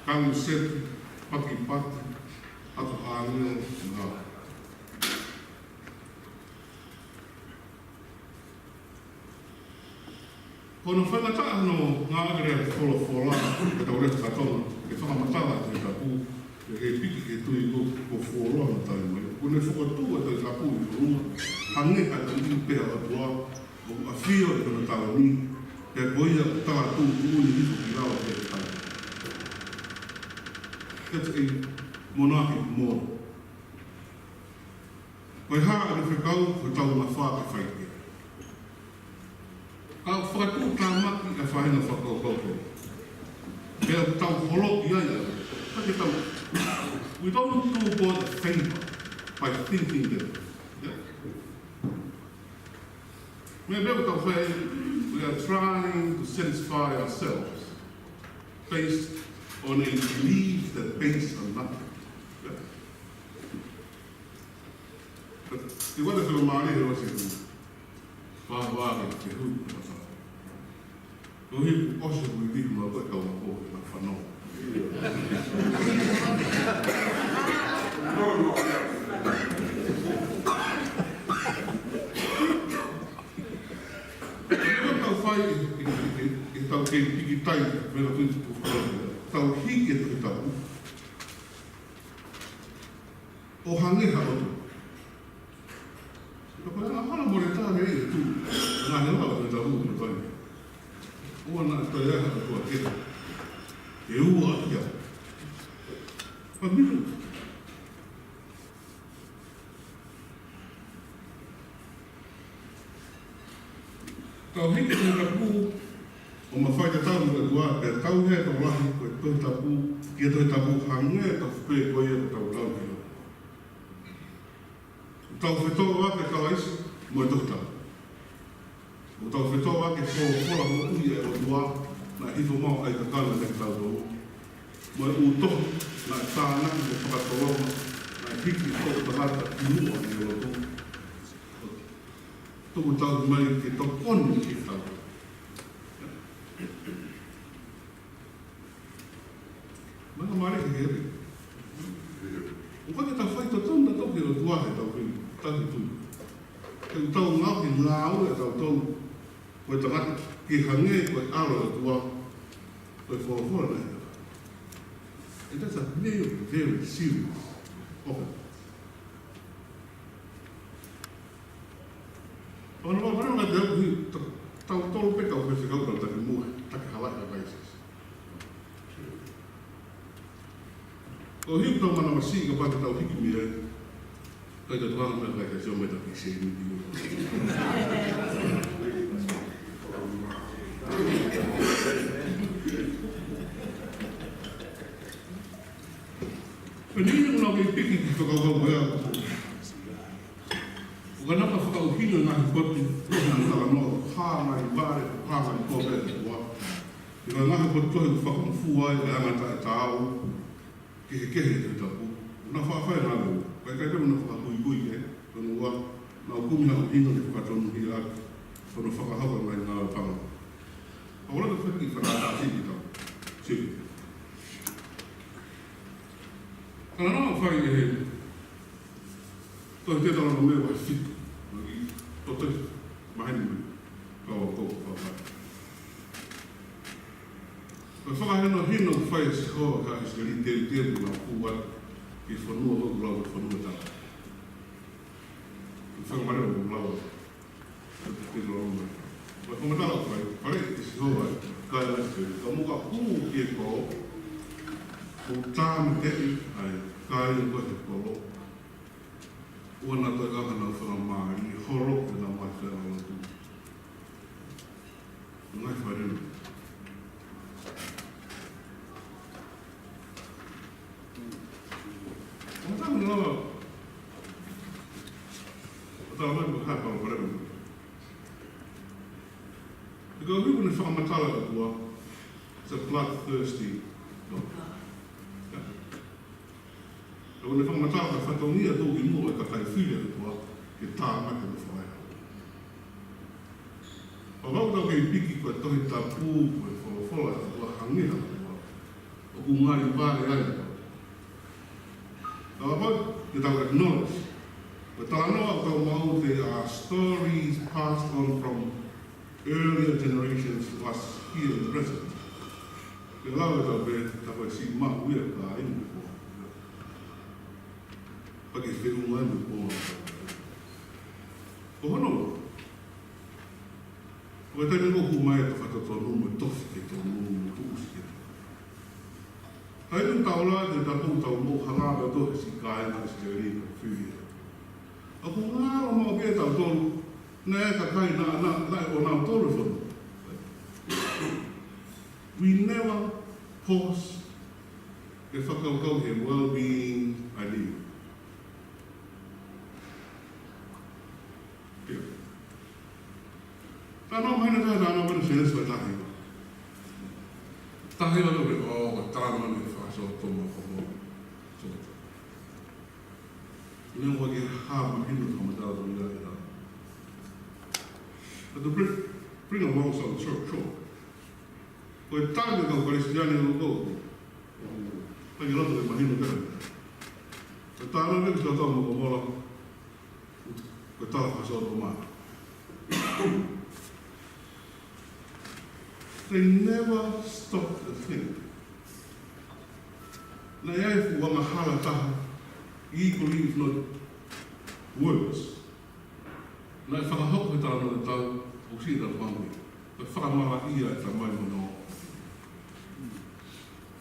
kangu seti, pakipaki, ako hāngeo, ngā. Ko hono faingataʻa hono ngāueʻaki e folofola, ʻetau lea faka-Tonga, ke fakamatala e Tohi Tapu, ke ke piki ke tui ko, ko e fuoloa naʻe tali mai. Ko ʻene fokotuʻu e Tohi Tapu ʻi ʻolunga, hangē ha tuʻi pē ʻa e ʻOtua, ʻoku ʻafio ʻi hono taloni, pea ko ia ʻoku tala tuʻutuʻuni hifo ki lalo pē ʻe taha. That's a monarchic model. Ko e hā ʻene fekau, ko ʻetau ngafa ke fai ki ai. Ka ʻoku fakatuʻutāmaki ʻa e faʻahinga fakakaukau ko ē. Pea ʻoku tau holoki ai ʻa e, ka ke tau. We don't do God a favor by thinking that. Yeah. Meʻa pē ʻoku tau fai, we are trying to satisfy ourselves based on a belief that based on nothing. Yeah. But it wasn't so many, it was in Vāvāle ke hui ko tata. Ko hi ku ose ku i ma ko e kau ako e ma fano. Ko tau fai e, e, e, e tau kei piki tai, mera tui tu tau hiki e Tohi Tapu. ʻO hangē ha ʻOtua. Ka ko e ʻaho na mo e tane e tu, na he lau e tau mo e tane. ʻOua naʻa toe ʻi ai ha ʻOtua kehe. ʻE ua ia. Ka minu. Tau hiki e Tohi Tapu, ʻo mafai ke tau mo e ʻOtua, pea tau he tau lahi ko e Tohi Tapu, ki he Tohi Tapu hangē tofu pē ko ia ʻoku tau tau ki ai. Tau fetōʻaki e Kalaisi mo e Tohi Tapu. ʻOku tau fetōʻaki e folofola moʻui ʻa e ʻOtua, naʻe hifo mai ʻa e kakano kiate kitautolu. Mo e ʻū tohi, naʻe tānaki mo fakatolonga, naʻe hiki ʻe he toʻutangata ki muʻa ʻi he lotu. Tuku tau mai ke tokoni kiate kitautolu. Mana mare ke here. ʻOku ʻikai ke tau fai totonu tautolu ki he ʻOtua he tau fai, tau fai tui. Ke tau ngāue, ke ngāue ʻa tautolu, ko e tangata, ke hangē ko e ʻAlo ʻo e ʻOtua, ko e folofola naʻe. And that's a very, very serious offense. ʻO na wā, wā, wā, tau, tau, tau tolo pē kau fefekau kau taki muʻa, taki hala ʻa Kaisesi. ʻO hiu tau mana masi ka pate tau hiki mei ai. Kai ka tuanga mea Kaisesi ʻo mai taki se ni. Pea ʻi heʻeku nau kei piki ki he fakakaukau ko ia. ʻOku ʻikai ke nau fakaʻuhinga ngaahi potu, ngaahi talanoa, hā ngaahi vale, hā ngaahi kōvē ʻa e ʻOtua. ʻI he ngaahi potu ʻoku fakamafua ai e anga taʻetaau, kehekehe e Tohi Tapu. Nau faʻa fai ngāue, ʻikai ke nau fakakuikui ke, ko e ʻuhinga, nau kumi ha ʻuhinga ke fakatonuhia ʻaki, ko hono fakahoko e ngaahi ngāue panga. ʻOku ou ʻalu atu ʻo fai e kiʻi fakatātā siʻi kiate au. Siʻi. Ka naʻa nau fai e, Tohi Teutalōnome vahe fitu, ʻoku ʻi, ʻoku toe maheni mai, kau ako ko e fakatātā. Ko e fakahinohino ʻoku fai ʻe Sihova ki ʻIsileli teuteu ke nau hū atu ki he fonua ʻoku lau ko e fonua tala. Ko e fakamatala ʻoku lau atu. Ko e fakamatala ʻoku fai, pale ʻe Sihova, kae ʻai ʻe ʻIsileli, ka mou ka hū ki he kolo, ʻo tāmateʻi ʻa e kāinga ko ē he kolo, ʻoua naʻa toe ʻi ai haʻanau fakamālie, holo ke nau mai fea ʻalu atu. Ngai fare. ʻO tau lava. ʻO tau mai mo ha palo pale mo. He ko e ʻuhi ko ʻene fakamatala ʻa e ʻOtua, it's a bloodthirsty God. Yeah. ʻOku ne fakamatala ko e fatongia tuʻukimuʻa ʻo e kakai fili ʻa e ʻOtua ke tāmate mo fakaeha. Pea ʻoku tau kei piki ko e Tohi Tapu, ko e folofola ʻa e ʻOtua hangē ha ʻOtua. ʻOku ngali vale ai. Pea ʻoku tau acknowledge. Ko e talanoa ʻoku tau maʻu, they are stories passed on from earlier generations was here in present. Ke lau e tau pē, tau pē si ma uia ka inu ko. Pake feʻunga mo ko. Ko hono, ko e taimi ko ē ʻoku ʻomai e fakatotonu mo e tofi ke tonu mo e kuʻusi ke. Taimi tau la te tau tau mo hala ʻo tō he siʻi kāinga ʻIsileli ko Filia. ʻOku ngalo mo pē tau tonu, naʻe kakai na, na, naʻe ʻo nau tonu fono. We never pause ke fakakaukau he well-being ʻa e niu. Pea. Talanoa mai na ka talanoa mai na Sēnesi vahe taha hiva. Taha hiva lele, ʻo, ko e talanoa ni fakasōtoma ko mo. Sōtoma. Neongo ke hā mahino ka matala tau ia e la. But to bring, bring a long story short, short. Ko e tali ʻa e kau Kalisitiane ʻo ko. Pea ke loto ke mahino ka. Ko e talanoa ni ki Sōtoma mo Komola. Ko e tala fakasōtoma. They never stopped to think. Naʻe ʻi ai e fuʻu angahala taha, equally if not worse. Naʻe fakahoko he talanoa ʻo e tau, ʻoku siʻi tau pangi. Ko e fakamalaʻia e tamai mo hono.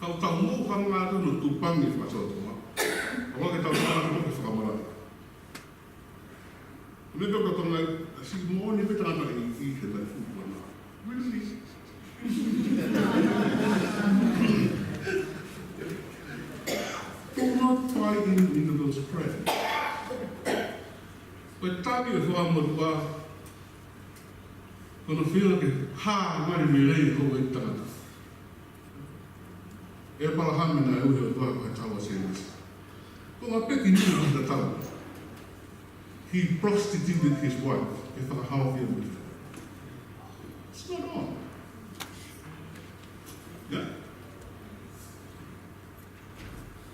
Kau tau mo ka ngata hono tupangi fakasōtoma. ʻOua ke tau mala mo ke fakamalaʻia. Meʻa pē ko e tau ngai, a si moʻoni pē tangata ʻi, ʻi he nai fuʻu kuana. Really? Do not buy in, into those trends. Ko e tali ʻa e fakamotuʻa, ko hono feinga ke hā mai mei he lelei ʻo e tangata. ʻĒpalahame naʻe ui he ʻOtua ko e tau ʻa Sēnesi. Ko e ngaahi pē kiʻi niu ʻi he tau. He prostituted his wife. Ke fakahaofi ʻa e mita. It's not on. Yeah?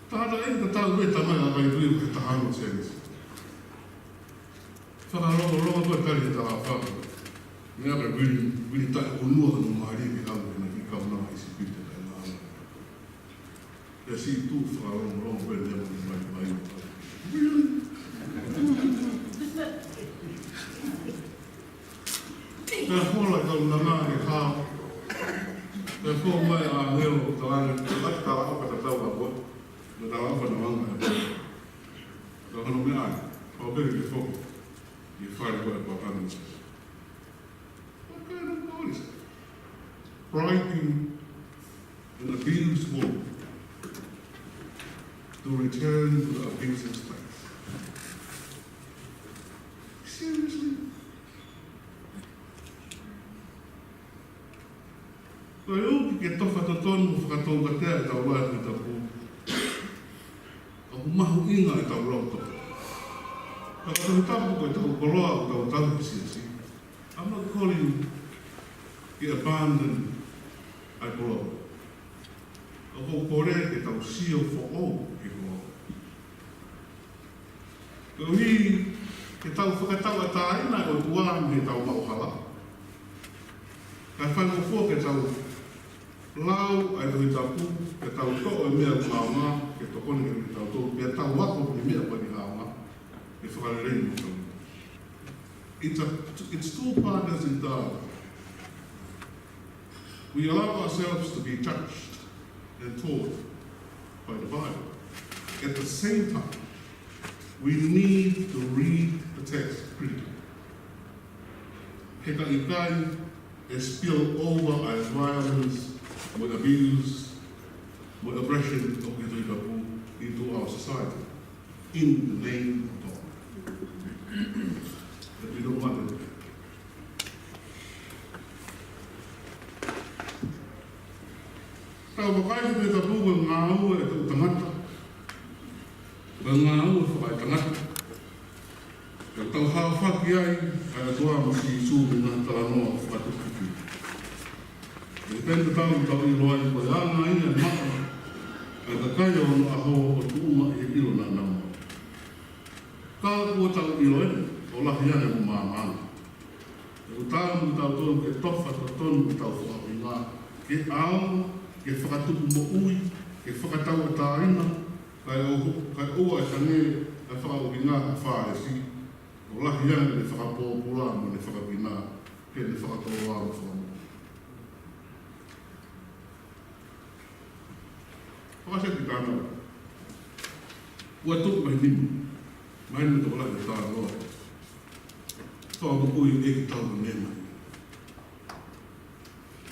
Tangata ʻe tatau pē tamai ʻa e vai tui ko e tau ʻa Sēnesi. Fakalongolongo ko e tali he talaʻofa. Meʻa ka vili, vili taʻeʻunua hono mali ke lau he naʻe kiʻi kaunanga ʻIsipite kae ngalo. Pea siʻi tuʻu fakalongolongo ko e lea mai, mai, mai. Really? Pea hola e kaunanga ke hao. Pea fou mai ʻa ʻāngelo, talaange, talaange, talaange, talaange, talaange, talaange, talaange, talaange, Ka hano meʻa ai, pau pē ke foki, ʻi he fale ko e pākani. What kind of God is that? Bribing an abused woman to return to the abuser's place. Seriously? Ko e ʻuhi ke tofa totonu mo fakataukatea ʻetau lau Tohi Tapu. ʻOku mahuʻinga ʻetau lau tohi. Ka ko e Tohi Tapu ko ʻetau koloa ʻoku tau tauhi he siasi. I'm not calling ke abandon ʻa e koloa. ʻOku ou kole ke tau sio foʻou ki he koloa. Koeʻuhi ke tau fakatauʻatāina e ʻOtua mei heʻetau maʻuhala. Kae fai mo fua ke tau lau ʻa e Tohi Tapu, ke tau toʻo e meʻa ʻoku ʻaonga, ke tokoni kiate kitautolu, ke tau ako ki he meʻa ʻoku ʻikai ke ʻaonga, ke fakalelei mo tau. It's a, it's two partners in dialogue. We allow ourselves to be judged and taught by the Bible. At the same time, we need to read the text critically. He ka ʻikai, e spill over ʻa e violence, mo e abuse, mo e oppression ʻoku ʻi he Tohi Tapu into our society. In the name of God. That we don't want it. Tau vakai he Tohi Tapu ko e ngāue ʻa e toʻutangata. Ko e ngāue fakaetangata. Ka tau haofaki ai, ʻa e ʻOtua mo Sīsū mei he ngaahi talanoa fakatupu. ʻE pehē tatau tau ʻilo ai ko e anga ia e maʻu ʻa e kakai ʻo onoʻaho ʻo tuʻunga ʻi he ʻilo naʻa nau maʻu. Ka kuo tau ʻilo eni, ʻo lahi ange mo māmani. ʻOku taau mo kitautolu ke tofa totonu ʻetau fakaʻuhinga, ke ʻaonga, ke fakatupu moʻui, ke fakatauʻatāina, kae ʻo, kae ʻoua ʻe hangē ʻa e fakaʻuhinga ʻa Fālesi, ʻo lahi ange ʻene fakapōpula mo ʻene fakapina, pea ne fakatō ʻa e fakamoʻui. Fakaseti tāna. Ua tuʻu mai nima. Mai nima tokolahi tāna. Fakamoʻui ʻe kitautolu nema.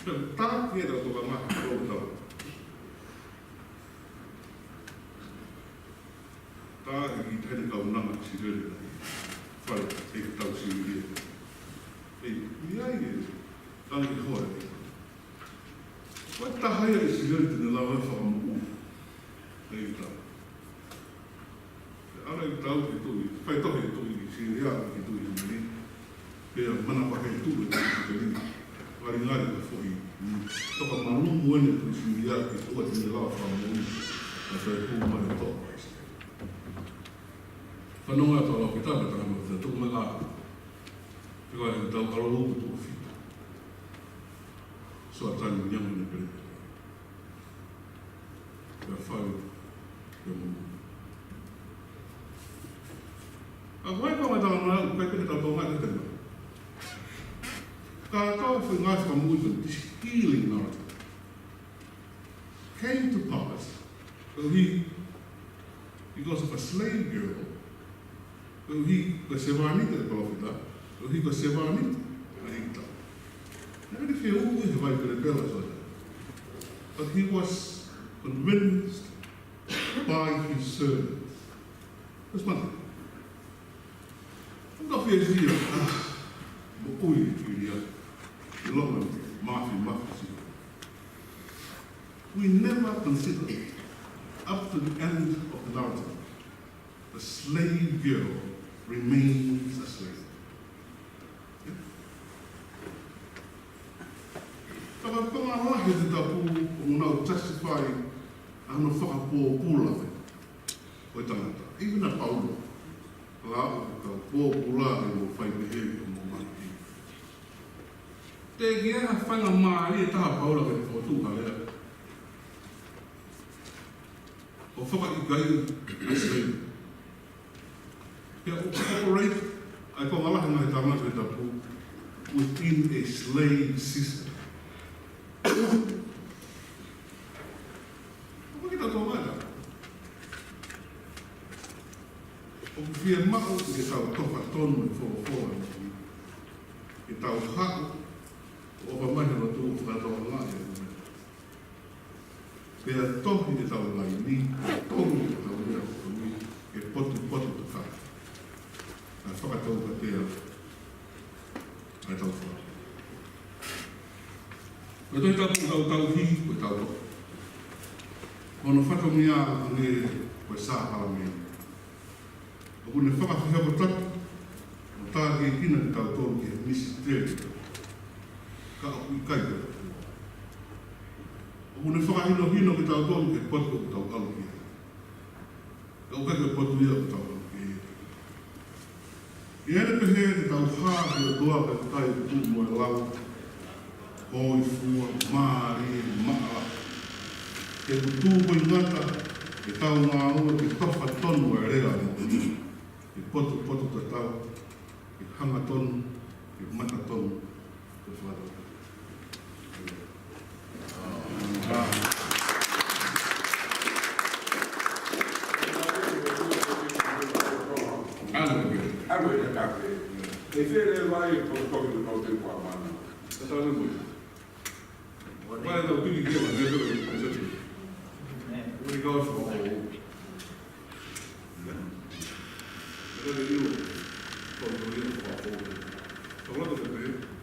Pea tā ki he tau toka maha kau tau. Tā ʻi he taha eni kaunanga ʻIsileli. Fale ʻe kitautolu Sīlia. ʻE, ʻi ai e, tangi hoa e. Ko e taha ia ʻIsileli te ne lava e fakamoʻui. ʻE ʻi tau. ʻE ala ʻi tau ke tuʻi, fai tohi ke tuʻi ʻIsileli, ke tuʻi Himeni. Pea manavahē tuʻi ʻIsileli. Ngalingali ka foʻi. Toka malumu ʻene tuʻi ʻIsileli, ke tuʻa te ne lava fakamoʻui. Ka fai pū mai e toʻa. Fanongo atu ʻa e lau ki tau, ka tau mai, tau mai ʻa. Pea ʻi he tau ʻalu ʻo tuʻu fitu. Soatani ni ʻa ʻene pele. Pea fai, pea mo. ʻA ko e konga tau mai, ʻikai ke tau tō mai te tena. Ka tau fai ngaahi fakamoʻui ko this healing narrative came to pass, koeʻuhi, because of a slave girl, koeʻuhi ko e sevāniti ʻa e palōfita, koeʻuhi ko e sevāniti ʻa ʻIta. Naʻe ʻikai ke fehuʻi he vai pelepela soda. But he was convinced by his servants. That's one thing. ʻOku ka fie sio, ah, moʻui ʻIsileli. ʻIlonga, mafi, mafi, sio. We never consider, up to the end of the narrative, the slave girl remains a slave. Ka ko e konga lahi ʻo e tapu, ʻoku nau justify ʻa hono fakapōpula ʻo e tangata. Even ʻa Paula, la ʻo tau pōpula ʻe mo fai pehē ʻo mo mai. Teʻeki ai ha faingamālie ʻe taha ʻa Paula ke fotu ka lea. ʻO fakaʻikaiʻi ʻa e slave. Pea ʻoku operate ʻa e konga lahi ʻo e ngaahi tangata ʻo e tapu within a slave system. ʻOku kita tō mai. ʻOku fiemaʻu ke tau tofa tonu e folofola ni. Ke tau haʻu, ʻo ʻofa mai he lotu ʻo fakatauange e Pea tohi ʻetau laini, tohi ʻetau lea ʻo e ʻaho ni, ke potupotu tatau. Naʻe fakataukatea ʻa ʻetau fā. Ko e Tohi Tapu ʻoku tau tauhi, ko ʻetau tohi. Ko hono fatongia ʻa ʻene ko e sākalamēniti. ʻOku ne fakafehokotaki, ʻo tākiekina kitautolu ki he misiteli. Ka ʻoku ʻikai ke ʻoku. ʻOku ne fakahinohino kitautolu ki he potu ʻoku tau ʻalu ki ai. Ka ʻoku ʻikai ke potu ia ʻoku tau ʻalu ki ai. ʻI heʻene pehē te tau hā ki he ʻOtua kae ʻikai tuʻu mo e lau. Hōifua, mālie, maʻala. He ʻoku tuʻu ko e ngata, ʻetau ngāue ke tofa tonu e lea mo e ke potupotu tatau, ke hangatonu, ke matatonu, ke fakatau. ʻAlu e kape. ʻE fele vai, ko toki no te kua mana. Tatau mo. Vai tau pili ke va, ne tau pili ke tau. Uri kau fo. Ia. Tau pili ke tau pili ke tau. Tau pili ke tau.